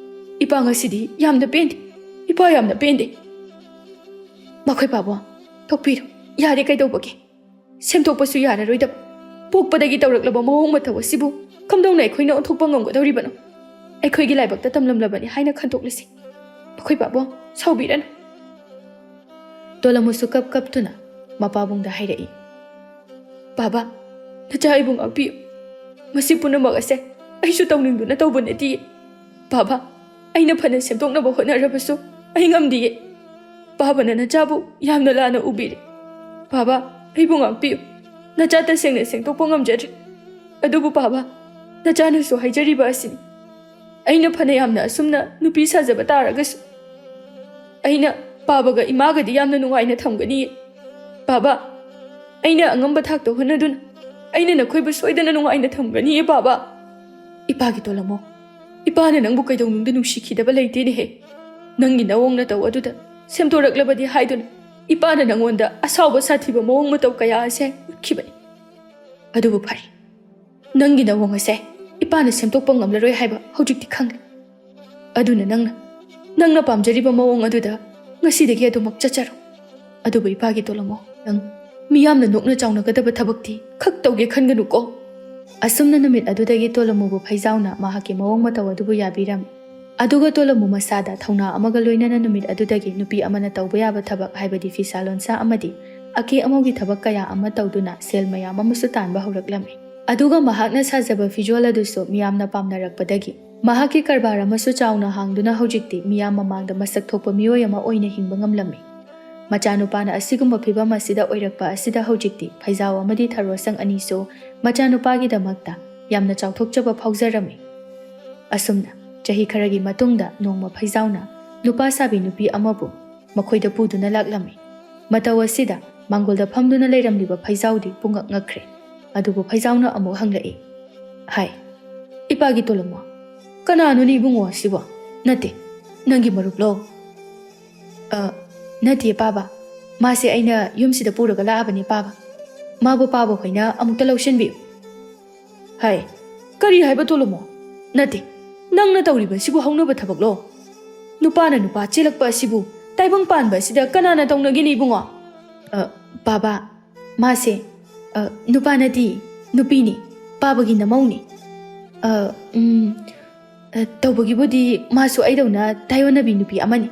ꯏꯄꯥ ꯉꯁꯤꯗꯤ ꯌꯥꯝꯅ ꯄꯦꯟꯗꯦ꯫ ꯏꯄꯥ ꯌꯥꯝꯅ ꯄꯦꯟꯗꯦ꯫" "ꯃꯈꯣꯏ ꯄꯥꯕꯨꯡ, ꯇꯣꯛꯄꯤꯔꯣ꯫ ꯌꯥꯔꯦ ꯀꯩꯗꯧꯕꯒꯦ? ꯁꯦꯝꯗꯣꯛꯄꯁꯨ ꯌꯥꯔꯔꯣꯏꯗꯕ꯫ ꯄꯣꯛꯄꯗꯒꯤ ꯇꯧꯔꯛꯂꯕ ꯃꯑꯣꯡ ꯃꯇꯧ ꯑꯁꯤꯕꯨ ꯀꯝꯗꯧꯅ ꯑꯩꯈꯣꯏꯅ ꯑꯣꯟꯊꯣꯛꯄ ꯉꯝꯒꯗꯧꯔꯤꯕꯅꯣ? ꯑꯩꯈꯣꯏꯒꯤ ꯂꯥꯏꯕꯛꯇ ꯇꯝꯂꯝꯂꯕꯅꯤ ꯍꯥꯏꯅ ꯈꯟꯗꯣꯛꯂꯁꯤ꯫ ꯃꯈꯣꯏ ꯄꯥꯕꯨꯡ, ꯁꯥꯎꯕꯤꯔꯅꯨ꯫" ꯇꯣꯂꯝꯃꯨꯁꯨ ꯀꯞ ꯀꯞꯇꯨꯅ ꯃꯄꯥꯕꯨꯡꯗ ꯍꯥꯏꯔꯛꯏ, "ꯄꯥꯕ, ꯅꯆꯥ ꯑꯩꯕꯨ ꯉꯥꯛꯄꯤꯌꯨ꯫ ꯃꯁꯤ ꯄꯨꯝꯅꯃꯛ ꯑꯁꯦ ꯑꯩꯁꯨ ꯇꯧꯅꯤꯡꯗꯨꯅ ꯇꯧꯕ ꯅꯠꯇꯤꯌꯦ꯫ ꯄꯥꯕ, ꯑꯩꯅ ꯐꯅ ꯁꯦꯝꯗꯣꯛꯅꯕ ꯍꯣꯠꯅꯔꯕꯁꯨ ꯑꯩ ꯉꯝꯗꯤꯌꯦ꯫ ꯄꯥꯕꯅ ꯅꯆꯥꯕꯨ ꯌꯥꯝꯅ ꯂꯥꯟꯅ ꯎꯕꯤꯔꯦ꯫ ꯄꯥꯕ, ꯑꯩꯕꯨ ꯉꯥꯛꯄꯤꯌꯨ꯫ ꯅꯆꯥ ꯇꯁꯦꯡꯅ ꯁꯦꯡꯗꯣꯛꯄ ꯉꯝꯖꯗ꯭ꯔꯦ꯫ ꯑꯗꯨꯕꯨ ꯄꯥꯕ, ꯅꯆꯥꯅꯁꯨ ꯍꯥꯏꯖꯔꯤꯕ ꯑꯁꯤꯅꯤ꯫ ꯑꯩꯅ ꯐꯅ ꯌꯥꯝꯅ ꯑꯁꯨꯝꯅ ꯅꯨꯄꯤ ꯁꯥꯖꯕ ꯇꯥꯔꯒꯁꯨ ꯑꯩꯅ ꯄꯥꯕꯒ ꯏꯃꯥꯒꯗꯤ ꯌꯥꯝꯅ ꯅꯨꯡꯉꯥꯏꯅ ꯊꯝꯒꯅꯤꯌꯦ꯫ ꯄꯥꯕ, ꯑꯩꯅ ꯑꯉꯝꯕ ꯊꯥꯛꯇ ꯍꯣꯠꯅꯗꯨꯅ ꯑꯩꯅ ꯅꯈꯣꯏꯕꯨ ꯁꯣꯏꯗꯅ ꯅꯨꯡꯉꯥꯏꯅ ꯊꯝꯒꯅꯤꯌꯦ ꯄꯥꯕ꯫ ꯏꯄꯥꯒꯤ ꯇꯣꯂꯝꯃꯣ, ꯏꯄꯥꯅ ꯅꯪꯕꯨ ꯀꯩꯗꯧꯅꯨꯡꯗ ꯅꯨꯡꯁꯤꯈꯤꯗꯕ ꯂꯩꯇꯦꯅꯦꯍꯦ꯫ ꯅꯪꯒꯤ ꯅꯋꯣꯡ ꯅꯇꯧ ꯑꯗꯨꯗ ꯁꯦꯝꯗꯣꯔꯛꯂꯕꯗꯤ ꯍꯥꯏꯗꯨꯅ ꯏꯄꯥꯅ ꯅꯪꯉꯣꯟꯗ ꯑꯁꯥꯎꯕ ꯁꯥꯊꯤꯕ ꯃꯑꯣꯡ ꯃꯇꯧ ꯀꯌꯥ ꯑꯁꯦ ꯎꯠꯈꯤꯕꯅꯤ꯫ ꯑꯗꯨꯕꯨ ꯐꯔꯦ, ꯅꯪꯒꯤ ꯅꯋꯣꯡ ꯑꯁꯦ ꯏꯄꯥꯅ ꯁꯦꯝꯗꯣꯛꯄ ꯉꯝꯂꯔꯣꯏ ꯍꯥꯏꯕ ꯍꯧꯖꯤꯛꯇꯤ ꯈꯪꯂꯦ꯫ ꯑꯗꯨꯅ ꯅꯪꯅ, ꯅꯪꯅ ꯄꯥꯝꯖꯔꯤꯕ ꯃꯑꯣꯡ ꯑꯗꯨꯗ ꯉꯁꯤꯗꯒꯤ ꯑꯗꯨꯃꯛ ꯆꯠꯆꯔꯣ꯫ ꯑꯗꯨꯕꯨ ꯏꯄꯥꯒꯤ ꯇꯣꯂꯝꯃꯣ, ꯅꯪ ꯃꯤꯌꯥꯝꯅ ꯅꯣꯛꯅ ꯆꯥꯎꯅꯒꯗꯕ ꯊꯕꯛꯇꯤ ꯈꯛ ꯇꯧꯒꯦ ꯈꯟꯒꯅꯨꯀꯣ꯫" ꯑꯁꯨꯝꯅ ꯅꯨꯃꯤꯠ ꯑꯗꯨꯗꯒꯤ ꯇꯣꯂꯝꯃꯨꯕꯨ ꯐꯩꯖꯥꯎꯅ ꯃꯍꯥꯛꯀꯤ ꯃꯑꯣꯡ ꯃꯇꯧ ꯑꯗꯨꯕꯨ ꯌꯥꯕꯤꯔꯝꯃꯤ꯫ ꯑꯗꯨꯒ ꯇꯣꯂꯝꯃꯨ ꯃꯁꯥꯗ ꯊꯧꯅꯥ ꯑꯃꯒ ꯂꯣꯏꯅꯅ ꯅꯨꯃꯤꯠ ꯑꯗꯨꯗꯒꯤ ꯅꯨꯄꯤ ꯑꯃꯅ ꯇꯧꯕ ꯌꯥꯕ ꯊꯕꯛ, ꯍꯥꯏꯕꯗꯤ ꯐꯤꯁꯥ ꯂꯣꯟꯁꯥ ꯑꯃꯗꯤ ꯑꯀꯦ ꯑꯃꯧꯒꯤ ꯊꯕꯛ ꯀꯌꯥ ꯑꯃ ꯇꯧꯗꯨꯅ ꯁꯦꯜ ꯃꯌꯥꯝ ꯑꯃꯁꯨ ꯇꯥꯟꯕ ꯍꯧꯔꯛꯂꯝꯃꯤ꯫ ꯑꯗꯨꯒ ꯃꯍꯥꯛꯅ ꯁꯥꯖꯕ ꯐꯤꯖꯣꯜ ꯑꯗꯨꯁꯨ ꯃꯤꯌꯥꯝꯅ ꯄꯥꯝꯅꯔꯛꯄꯗꯒꯤ ꯃꯍꯥꯛꯀꯤ ꯀꯔꯕꯥꯔ ꯑꯃꯁꯨ ꯆꯥꯎꯅ ꯍꯥꯡꯗꯨꯅ ꯍꯧꯖꯤꯛꯇꯤ ꯃꯤꯌꯥꯝ ꯃꯃꯥꯡꯗ ꯃꯁꯛ ꯊꯣꯛꯄ ꯃꯤꯑꯣꯏ ꯑꯃ ꯑꯣꯏꯅ ꯍꯤꯡꯕ ꯉꯝꯂꯝꯃꯤ꯫ ꯃꯆꯥꯅꯨꯄꯥꯅ ꯑꯁꯤꯒꯨꯝꯕ ꯐꯤꯚꯝ ꯑꯁꯤꯗ ꯑꯣꯏꯔꯛꯄ ꯑꯁꯤꯗ ꯍꯧꯖꯤꯛꯇꯤ ꯐꯩꯖꯥꯎ ꯑꯃꯗꯤ ꯊꯔꯣꯁꯪ ꯑꯅꯤꯁꯨ ꯃꯆꯥꯅꯨꯄꯥꯒꯤꯗꯃꯛꯇ ꯌꯥꯝꯅ ꯆꯥꯎꯊꯣꯛꯆꯕ ꯐꯥꯎꯖꯔꯝꯃꯤ꯫ ꯑꯁꯨꯝꯅ ꯆꯍꯤ ꯈꯔꯒꯤ ꯃꯇꯨꯡꯗ ꯅꯣꯡꯃ ꯐꯩꯖꯥꯎꯅ ꯅꯨꯄꯥ ꯁꯥꯕꯤ ꯅꯨꯄꯤ ꯑꯃꯕꯨ ꯃꯈꯣꯏꯗ ꯄꯨꯗꯨꯅ ꯂꯥꯛꯂꯝꯃꯤ꯫ ꯃꯇꯧ ꯑꯁꯤꯗ ꯃꯥꯡꯒꯣꯜꯗ ꯐꯝꯗꯨꯅ ꯂꯩꯔꯝꯂꯤꯕ ꯐꯩꯖꯥꯎꯗꯤ ꯄꯨꯡꯉꯛ ꯉꯛꯈ꯭ꯔꯦ꯫ ꯑꯗꯨꯕꯨ ꯐꯩꯖꯥꯎꯅ ꯑꯃꯨꯛ ꯍꯪꯂꯛꯏ, ꯍꯥꯏ, "ꯏꯄꯥꯒꯤ ꯇꯣꯂꯝꯃꯣ, ꯀꯅꯥꯅꯣꯅꯦ ꯏꯕꯨꯡꯉꯣ ꯑꯁꯤꯕꯣ? ꯅꯠꯇꯦ, ꯅꯪꯒꯤ ꯃꯔꯨꯞꯂꯣ?" "ꯑ, ꯅꯠꯇꯦ ꯄꯥꯕ, ꯃꯥꯁꯦ ꯑꯩꯅ ꯌꯨꯝꯁꯤꯗ ꯄꯨꯔꯒ ꯂꯥꯛꯑꯕꯅꯦ ꯄꯥꯕ꯫ ꯃꯥꯕꯨ ꯄꯥꯕ ꯍꯣꯏꯅ ꯑꯃꯨꯛꯇ ꯂꯧꯁꯤꯟꯕꯤꯌꯨ꯫" "ꯍꯥꯏ, ꯀꯔꯤ ꯍꯥꯏꯕ ꯇꯣꯂꯝꯃꯣ? ꯅꯠꯇꯦ, ꯅꯪꯅ ꯇꯧꯔꯤꯕꯁꯤꯕꯨ ꯍꯧꯅꯕ ꯊꯕꯛꯂꯣ? ꯅꯨꯄꯥꯅ ꯅꯨꯄꯥ ꯆꯦꯜꯂꯛꯄ ꯑꯁꯤꯕꯨ ꯇꯥꯏꯕꯪ ꯄꯥꯟꯕ ꯑꯁꯤꯗ ꯀꯅꯥꯅ ꯇꯧꯅꯒꯦꯅꯦ ꯏꯕꯨꯡꯉꯣ?" "ꯑ, ꯄꯥꯕ, ꯃꯥꯁꯦ, ꯑ, ꯅꯨꯄꯥ ꯅꯠꯇꯦ, ꯅꯨꯄꯤꯅꯤ, ꯄꯥꯕꯒꯤ ꯅꯃꯧꯅꯤ꯫ ꯑ, ꯎꯝ, ꯑ, ꯇꯧꯕꯒꯤꯕꯨꯗꯤ ꯃꯥꯁꯨ ꯑꯩꯗꯧꯅ ꯇꯥꯏꯌꯣꯟꯅꯕꯤ ꯅꯨꯄꯤ ꯑꯃꯅꯤ꯫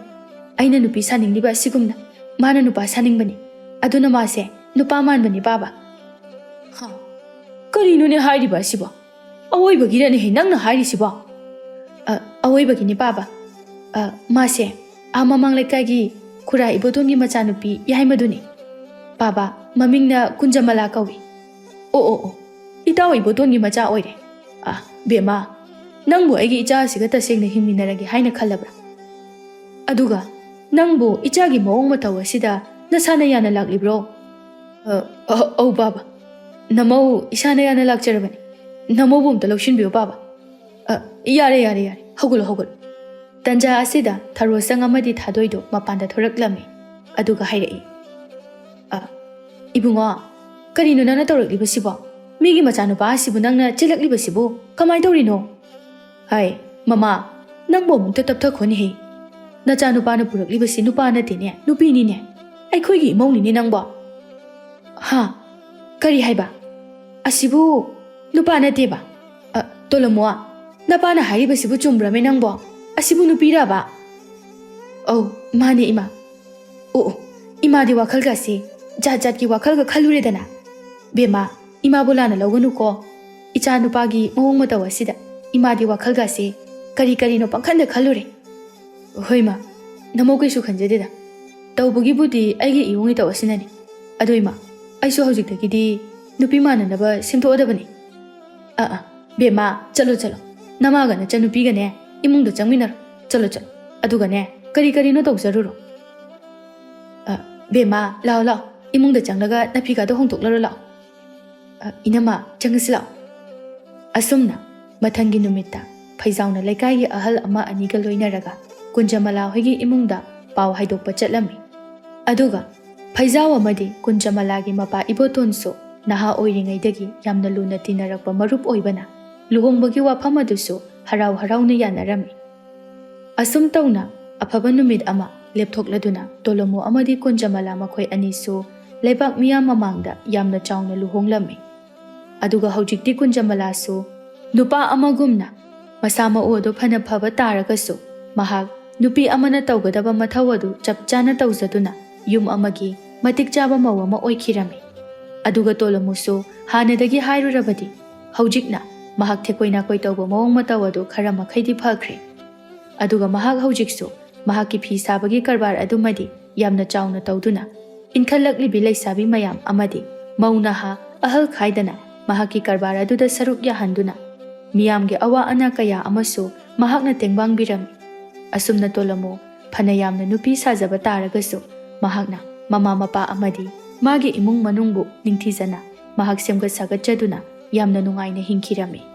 ꯑꯩꯅ ꯅꯨꯄꯤ ꯁꯥꯅꯤꯡꯂꯤꯕ ꯑꯁꯤꯒꯨꯝꯅ ꯃꯥꯅ ꯅꯨꯄꯥ ꯁꯥꯅꯤꯡꯕꯅꯤ꯫ ꯑꯗꯨꯅ ꯃꯥꯁꯦ ꯅꯨꯄꯥ ꯃꯥꯟꯕꯅꯤ, ꯄꯥꯕ꯫ ꯍꯥ? ꯀꯔꯤꯅꯣꯅꯦ ꯍꯥꯏꯔꯤꯕ ꯑꯁꯤꯕꯣ? ꯑꯋꯣꯏꯕꯒꯤꯔꯅꯦꯍꯦ ꯅꯪꯅ ꯍꯥꯏꯔꯤꯁꯤꯕꯣ? ꯑ, ꯑꯋꯣꯏꯕꯒꯤꯅꯤ, ꯄꯥꯕ꯫ ꯑ, ꯃꯥꯁꯦ ꯑꯥ ꯃꯃꯥꯡ ꯂꯩꯀꯥꯏꯒꯤ ꯈꯨꯔꯥ ꯏꯕꯣꯇꯣꯟꯒꯤ ꯃꯆꯥꯅꯨꯄꯤ ꯌꯥꯏꯃꯗꯨꯅꯤ꯫ ꯄꯥꯕ, ꯃꯃꯤꯡꯅ ꯀꯨꯟꯖꯃꯂꯥ ꯀꯧꯏ꯫ ꯑꯣ, ꯑꯣ, ꯑꯣ, ꯏꯇꯥꯎ ꯏꯕꯣꯇꯣꯟꯒꯤ ꯃꯆꯥ ꯑꯣꯏꯔꯦ꯫ ꯑ, ꯕꯦꯝꯃ, ꯅꯪꯕꯨ ꯑꯩꯒꯤ ꯏꯆꯥ ꯑꯁꯤꯒ ꯇꯁꯦꯡꯅ ꯍꯤꯡꯃꯤꯟꯅꯔꯒꯦ ꯍꯥꯏꯅ ꯈꯜꯂꯕ꯭ꯔꯥ? ꯑꯗꯨꯒ ꯅꯪꯕꯨ ꯏꯆꯥꯒꯤ ꯃꯑꯣꯡ ꯃꯇꯧ ꯑꯁꯤꯗ ꯅꯁꯥꯅ ꯌꯥꯅ ꯂꯥꯛꯂꯤꯕ꯭ꯔꯣ? ꯑ, ꯑ, ꯑꯧ, ꯄꯥꯕ꯫ ꯅꯃꯧ ꯏꯁꯥꯅ ꯌꯥꯅ ꯂꯥꯛꯆꯔꯕꯅꯤ꯫ ꯅꯃꯧꯕꯨ ꯑꯝꯇ ꯂꯧꯁꯤꯟꯕꯤꯌꯨ, ꯄꯥꯕ꯫ ꯑ, ꯌꯥꯔꯦ, ꯌꯥꯔꯦ, ꯌꯥꯔꯦ꯫ ꯍꯧꯒꯠꯂꯣ, ꯍꯧꯒꯠꯂꯣ꯫ ꯇꯟꯖꯥ ꯑꯁꯤꯗ ꯊꯔꯣꯁꯪ ꯑꯃꯗꯤ ꯊꯥꯗꯣꯏꯗꯣ ꯃꯄꯥꯟꯗ ꯊꯣꯔꯛꯂꯝꯃꯤ꯫ ꯑꯗꯨꯒ ꯍꯥꯏꯔꯛꯏ, "ꯑ, ꯏꯕꯨꯡꯉꯣ, ꯀꯔꯤꯅꯣ ꯅꯪꯅ ꯇꯧꯔꯛꯂꯤꯕꯁꯤꯕꯣ? ꯃꯤꯒꯤ ꯃꯆꯥꯅꯨꯄꯥ ꯑꯁꯤꯕꯨ ꯅꯪꯅ ꯆꯦꯜꯂꯛꯂꯤꯕꯁꯤꯕꯨ ꯀꯃꯥꯏ ꯇꯧꯔꯤꯅꯣ?" "ꯍꯥꯏ, ꯃꯃꯥ, ꯅꯪꯕꯨ ꯑꯃꯨꯛꯇ ꯇꯞꯊꯈꯣꯅꯦꯍꯦ꯫ ꯅꯆꯥꯅꯨꯄꯥꯅ ꯄꯨꯔꯛꯂꯤꯕꯁꯤ ꯅꯨꯄꯥ ꯅꯠꯇꯦꯅꯦ, ꯅꯨꯄꯤꯅꯤꯅꯦ꯫ ꯑꯩꯈꯣꯏꯒꯤ ꯏꯃꯧꯅꯤꯅꯦ ꯅꯪꯕꯣ꯫" "ꯍꯥ? ꯀꯔꯤ ꯍꯥꯏꯕ? ꯑꯁꯤꯕꯨ ꯅꯨꯄꯥ ꯅꯠꯇꯦꯕ? ꯑ, ꯇꯣꯂꯝꯃꯣ, ꯅꯄꯥꯅ ꯍꯥꯏꯔꯤꯕꯁꯤꯕꯨ ꯆꯨꯝꯕ꯭ꯔꯃꯦ ꯅꯪꯕꯣ? ꯑꯁꯤꯕꯨ ꯅꯨꯄꯤꯔꯕ?" "ꯑꯧ, ꯃꯥꯅꯦ ꯏꯃꯥ꯫ ꯑꯣ, ꯑꯣ, ꯏꯃꯥꯗꯤ ꯋꯥꯈꯜꯒꯁꯦ ꯖꯥꯠ ꯖꯥꯠꯀꯤ ꯋꯥꯈꯜꯒ ꯈꯜꯂꯨꯔꯦꯗꯅ꯫ ꯕꯦꯝꯃ, ꯏꯃꯥꯕꯨ ꯂꯥꯟꯅ ꯂꯧꯒꯅꯨꯀꯣ꯫ ꯏꯆꯥ ꯅꯨꯄꯥꯒꯤ ꯃꯑꯣꯡ ꯃꯇꯧ ꯑꯁꯤꯗ ꯏꯃꯥꯗꯤ ꯋꯥꯈꯜꯒꯁꯦ ꯀꯔꯤ ꯀꯔꯤꯅꯣ ꯄꯪꯈꯟꯗ ꯈꯜꯂꯨꯔꯦ꯫" "ꯍꯣꯏ ꯃꯥ, ꯅꯃꯧ ꯀꯩꯁꯨ ꯈꯟꯖꯗꯦꯗ꯫ ꯇꯧꯕꯒꯤꯕꯨꯗꯤ ꯑꯩꯒꯤ ꯏꯋꯣꯡ ꯏꯇꯧ ꯑꯁꯤꯅꯅꯤ꯫ ꯑꯗꯣ ꯏꯃꯥ, ꯑꯩꯁꯨ ꯍꯧꯖꯤꯛꯇꯒꯤꯗꯤ ꯅꯨꯄꯤ ꯃꯥꯟꯅꯅꯕ ꯁꯦꯝꯗꯣꯛꯑꯗꯕꯅꯤ꯫ ꯑꯥ, ꯑꯥ, ꯕꯦꯝꯃ, ꯆꯠꯂꯣ, ꯆꯠꯂꯣ꯫ ꯅꯃꯥꯒ ꯅꯆꯟꯅꯨꯄꯤꯒꯅꯦ ꯏꯃꯨꯡꯗ ꯆꯪꯃꯤꯟꯅꯔꯣ꯫ ꯆꯠꯂꯣ, ꯆꯠꯂꯣ꯫ ꯑꯗꯨꯒꯅꯦ, ꯀꯔꯤ ꯀꯔꯤꯅꯣ ꯇꯧꯖꯔꯨꯔꯣ꯫" "ꯑ, ꯕꯦꯝꯃ, ꯂꯥꯛꯑꯣ, ꯂꯥꯛꯑꯣ꯫ ꯏꯃꯨꯡꯗ ꯆꯪꯂꯒ ꯅꯐꯤꯒꯗꯣ ꯍꯣꯡꯗꯣꯛꯂꯔꯣ ꯂꯥꯛꯑꯣ꯫" "ꯑ, ꯏꯅꯝꯃ, ꯆꯪꯉꯁꯤ ꯂꯥꯛꯑꯣ꯫" ꯑꯁꯨꯝꯅ ꯃꯊꯪꯒꯤ ꯅꯨꯃꯤꯠꯇ ꯐꯩꯖꯥꯎꯅ ꯂꯩꯀꯥꯏꯒꯤ ꯑꯍꯜ ꯑꯃ ꯑꯅꯤꯒ ꯂꯣꯏꯅꯔꯒ ꯀꯨꯟꯖꯃꯂꯥ ꯍꯣꯏꯒꯤ ꯏꯃꯨꯡꯗ ꯄꯥꯎ ꯍꯥꯏꯗꯣꯛꯄ ꯆꯠꯂꯝꯃꯤ꯫ ꯑꯗꯨꯒ ꯐꯩꯖꯥꯎ ꯑꯃꯗꯤ ꯀꯨꯟꯖꯃꯂꯥꯒꯤ ꯃꯄꯥ ꯏꯕꯣꯇꯣꯟꯁꯨ ꯅꯍꯥ ꯑꯣꯏꯔꯤꯉꯩꯗꯒꯤ ꯌꯥꯝꯅ ꯂꯨꯅ ꯇꯤꯟꯅꯔꯛꯄ ꯃꯔꯨꯞ ꯑꯣꯏꯕꯅ ꯂꯨꯍꯣꯡꯕꯒꯤ ꯋꯥꯐꯝ ꯑꯗꯨꯁꯨ ꯍꯔꯥꯎ ꯍꯔꯥꯎꯅ ꯌꯥꯅꯔꯝꯃꯤ꯫ ꯑꯁꯨꯝ ꯇꯧꯅ ꯑꯐꯕ ꯅꯨꯃꯤꯠ ꯑꯃ ꯂꯦꯞꯊꯣꯛꯂꯗꯨꯅ ꯇꯣꯂꯣꯃꯣ ꯑꯃꯗꯤ ꯀꯨꯟꯖꯃꯂꯥ ꯃꯈꯣꯏ ꯑꯅꯤꯁꯨ ꯂꯩꯕꯥꯛ ꯃꯤꯌꯥꯝ ꯃꯃꯥꯡꯗ ꯌꯥꯝꯅ ꯆꯥꯎꯅ ꯂꯨꯍꯣꯡꯂꯝꯃꯤ꯫ ꯑꯗꯨꯒ ꯍꯧꯖꯤꯛꯇꯤ ꯀꯨꯟꯖꯃꯂꯥꯁꯨ ꯅꯨꯄꯥ ꯑꯃꯒꯨꯝꯅ ꯃꯁꯥ ꯃꯎ ꯑꯗꯨ ꯐꯅ ꯐꯕ ꯇꯥꯔꯒꯁꯨ ꯃꯍꯥꯛ ꯅꯨꯄꯤ ꯑꯃꯅ ꯇꯧꯒꯗꯕ ꯃꯊꯧ ꯑꯗꯨ ꯆꯞ ꯆꯥꯅ ꯇꯧꯖꯗꯨꯅ ꯌꯨꯝ ꯑꯃꯒꯤ ꯃꯇꯤꯛ ꯆꯥꯕ ꯃꯧ ꯑꯃ ꯑꯣꯏꯈꯤꯔꯝꯃꯤ꯫ ꯑꯗꯨꯒ ꯇꯣꯂꯃꯨꯁꯨ ꯍꯥꯟꯅꯗꯒꯤ ꯍꯥꯏꯔꯨꯔꯕꯗꯤ ꯍꯧꯖꯤꯛꯅ ꯃꯍꯥꯛ ꯊꯦꯛꯀꯣꯏ ꯅꯥꯀꯣꯏ ꯇꯧꯕ ꯃꯑꯣꯡ ꯃꯇꯧ ꯑꯗꯨ ꯈꯔ ꯃꯈꯩꯗꯤ ꯐꯈ꯭ꯔꯦ꯫ ꯑꯗꯨꯒ ꯃꯍꯥꯛ ꯍꯧꯖꯤꯛꯁꯨ ꯃꯍꯥꯛꯀꯤ ꯐꯤ ꯁꯥꯕꯒꯤ ꯀꯔꯕꯥꯔ ꯑꯗꯨꯃꯗꯤ ꯌꯥꯝꯅ ꯆꯥꯎꯅ ꯇꯧꯗꯨꯅ ꯏꯟꯈꯠꯂꯛꯂꯤꯕꯤ ꯂꯩꯁꯥꯕꯤ ꯃꯌꯥꯝ ꯑꯃꯗꯤ ꯃꯧ ꯅꯍꯥ ꯑꯍꯜ ꯈꯥꯏꯗꯅ ꯃꯍꯥꯛꯀꯤ ꯀꯔꯕꯥꯔ ꯑꯗꯨꯗ ꯁꯔꯨꯛ ꯌꯥꯍꯟꯗꯨꯅ ꯃꯤꯌꯥꯝꯒꯤ ꯑꯋꯥ ꯑꯅꯥ ꯀꯌꯥ ꯑꯃꯁꯨ ꯃꯍꯥꯛꯅ ꯇꯦꯡꯕꯥꯡꯕꯤꯔꯝꯃꯤ꯫ ꯑꯁꯨꯝꯅ ꯇꯣꯂꯃꯨ ꯐꯅ ꯌꯥꯝꯅ ꯅꯨꯄꯤ ꯁꯥꯖꯕ ꯇꯥꯔꯒꯁꯨ ꯃꯍꯥꯛꯅ ꯃꯃꯥ ꯃꯄꯥ ꯑꯃꯗꯤ ꯃꯥꯒꯤ ꯏꯃꯨꯡ ꯃꯅꯨꯡꯕꯨ ꯅꯤꯡꯊꯤꯖꯅ ꯃꯍꯥꯛ ꯁꯦꯝꯒꯠ ꯁꯥꯒꯠꯆꯗꯨꯅ ꯌꯥꯝꯅ ꯅꯨꯡꯉꯥꯏꯅ ꯍꯤꯡꯈꯤꯔꯝꯃꯤ꯫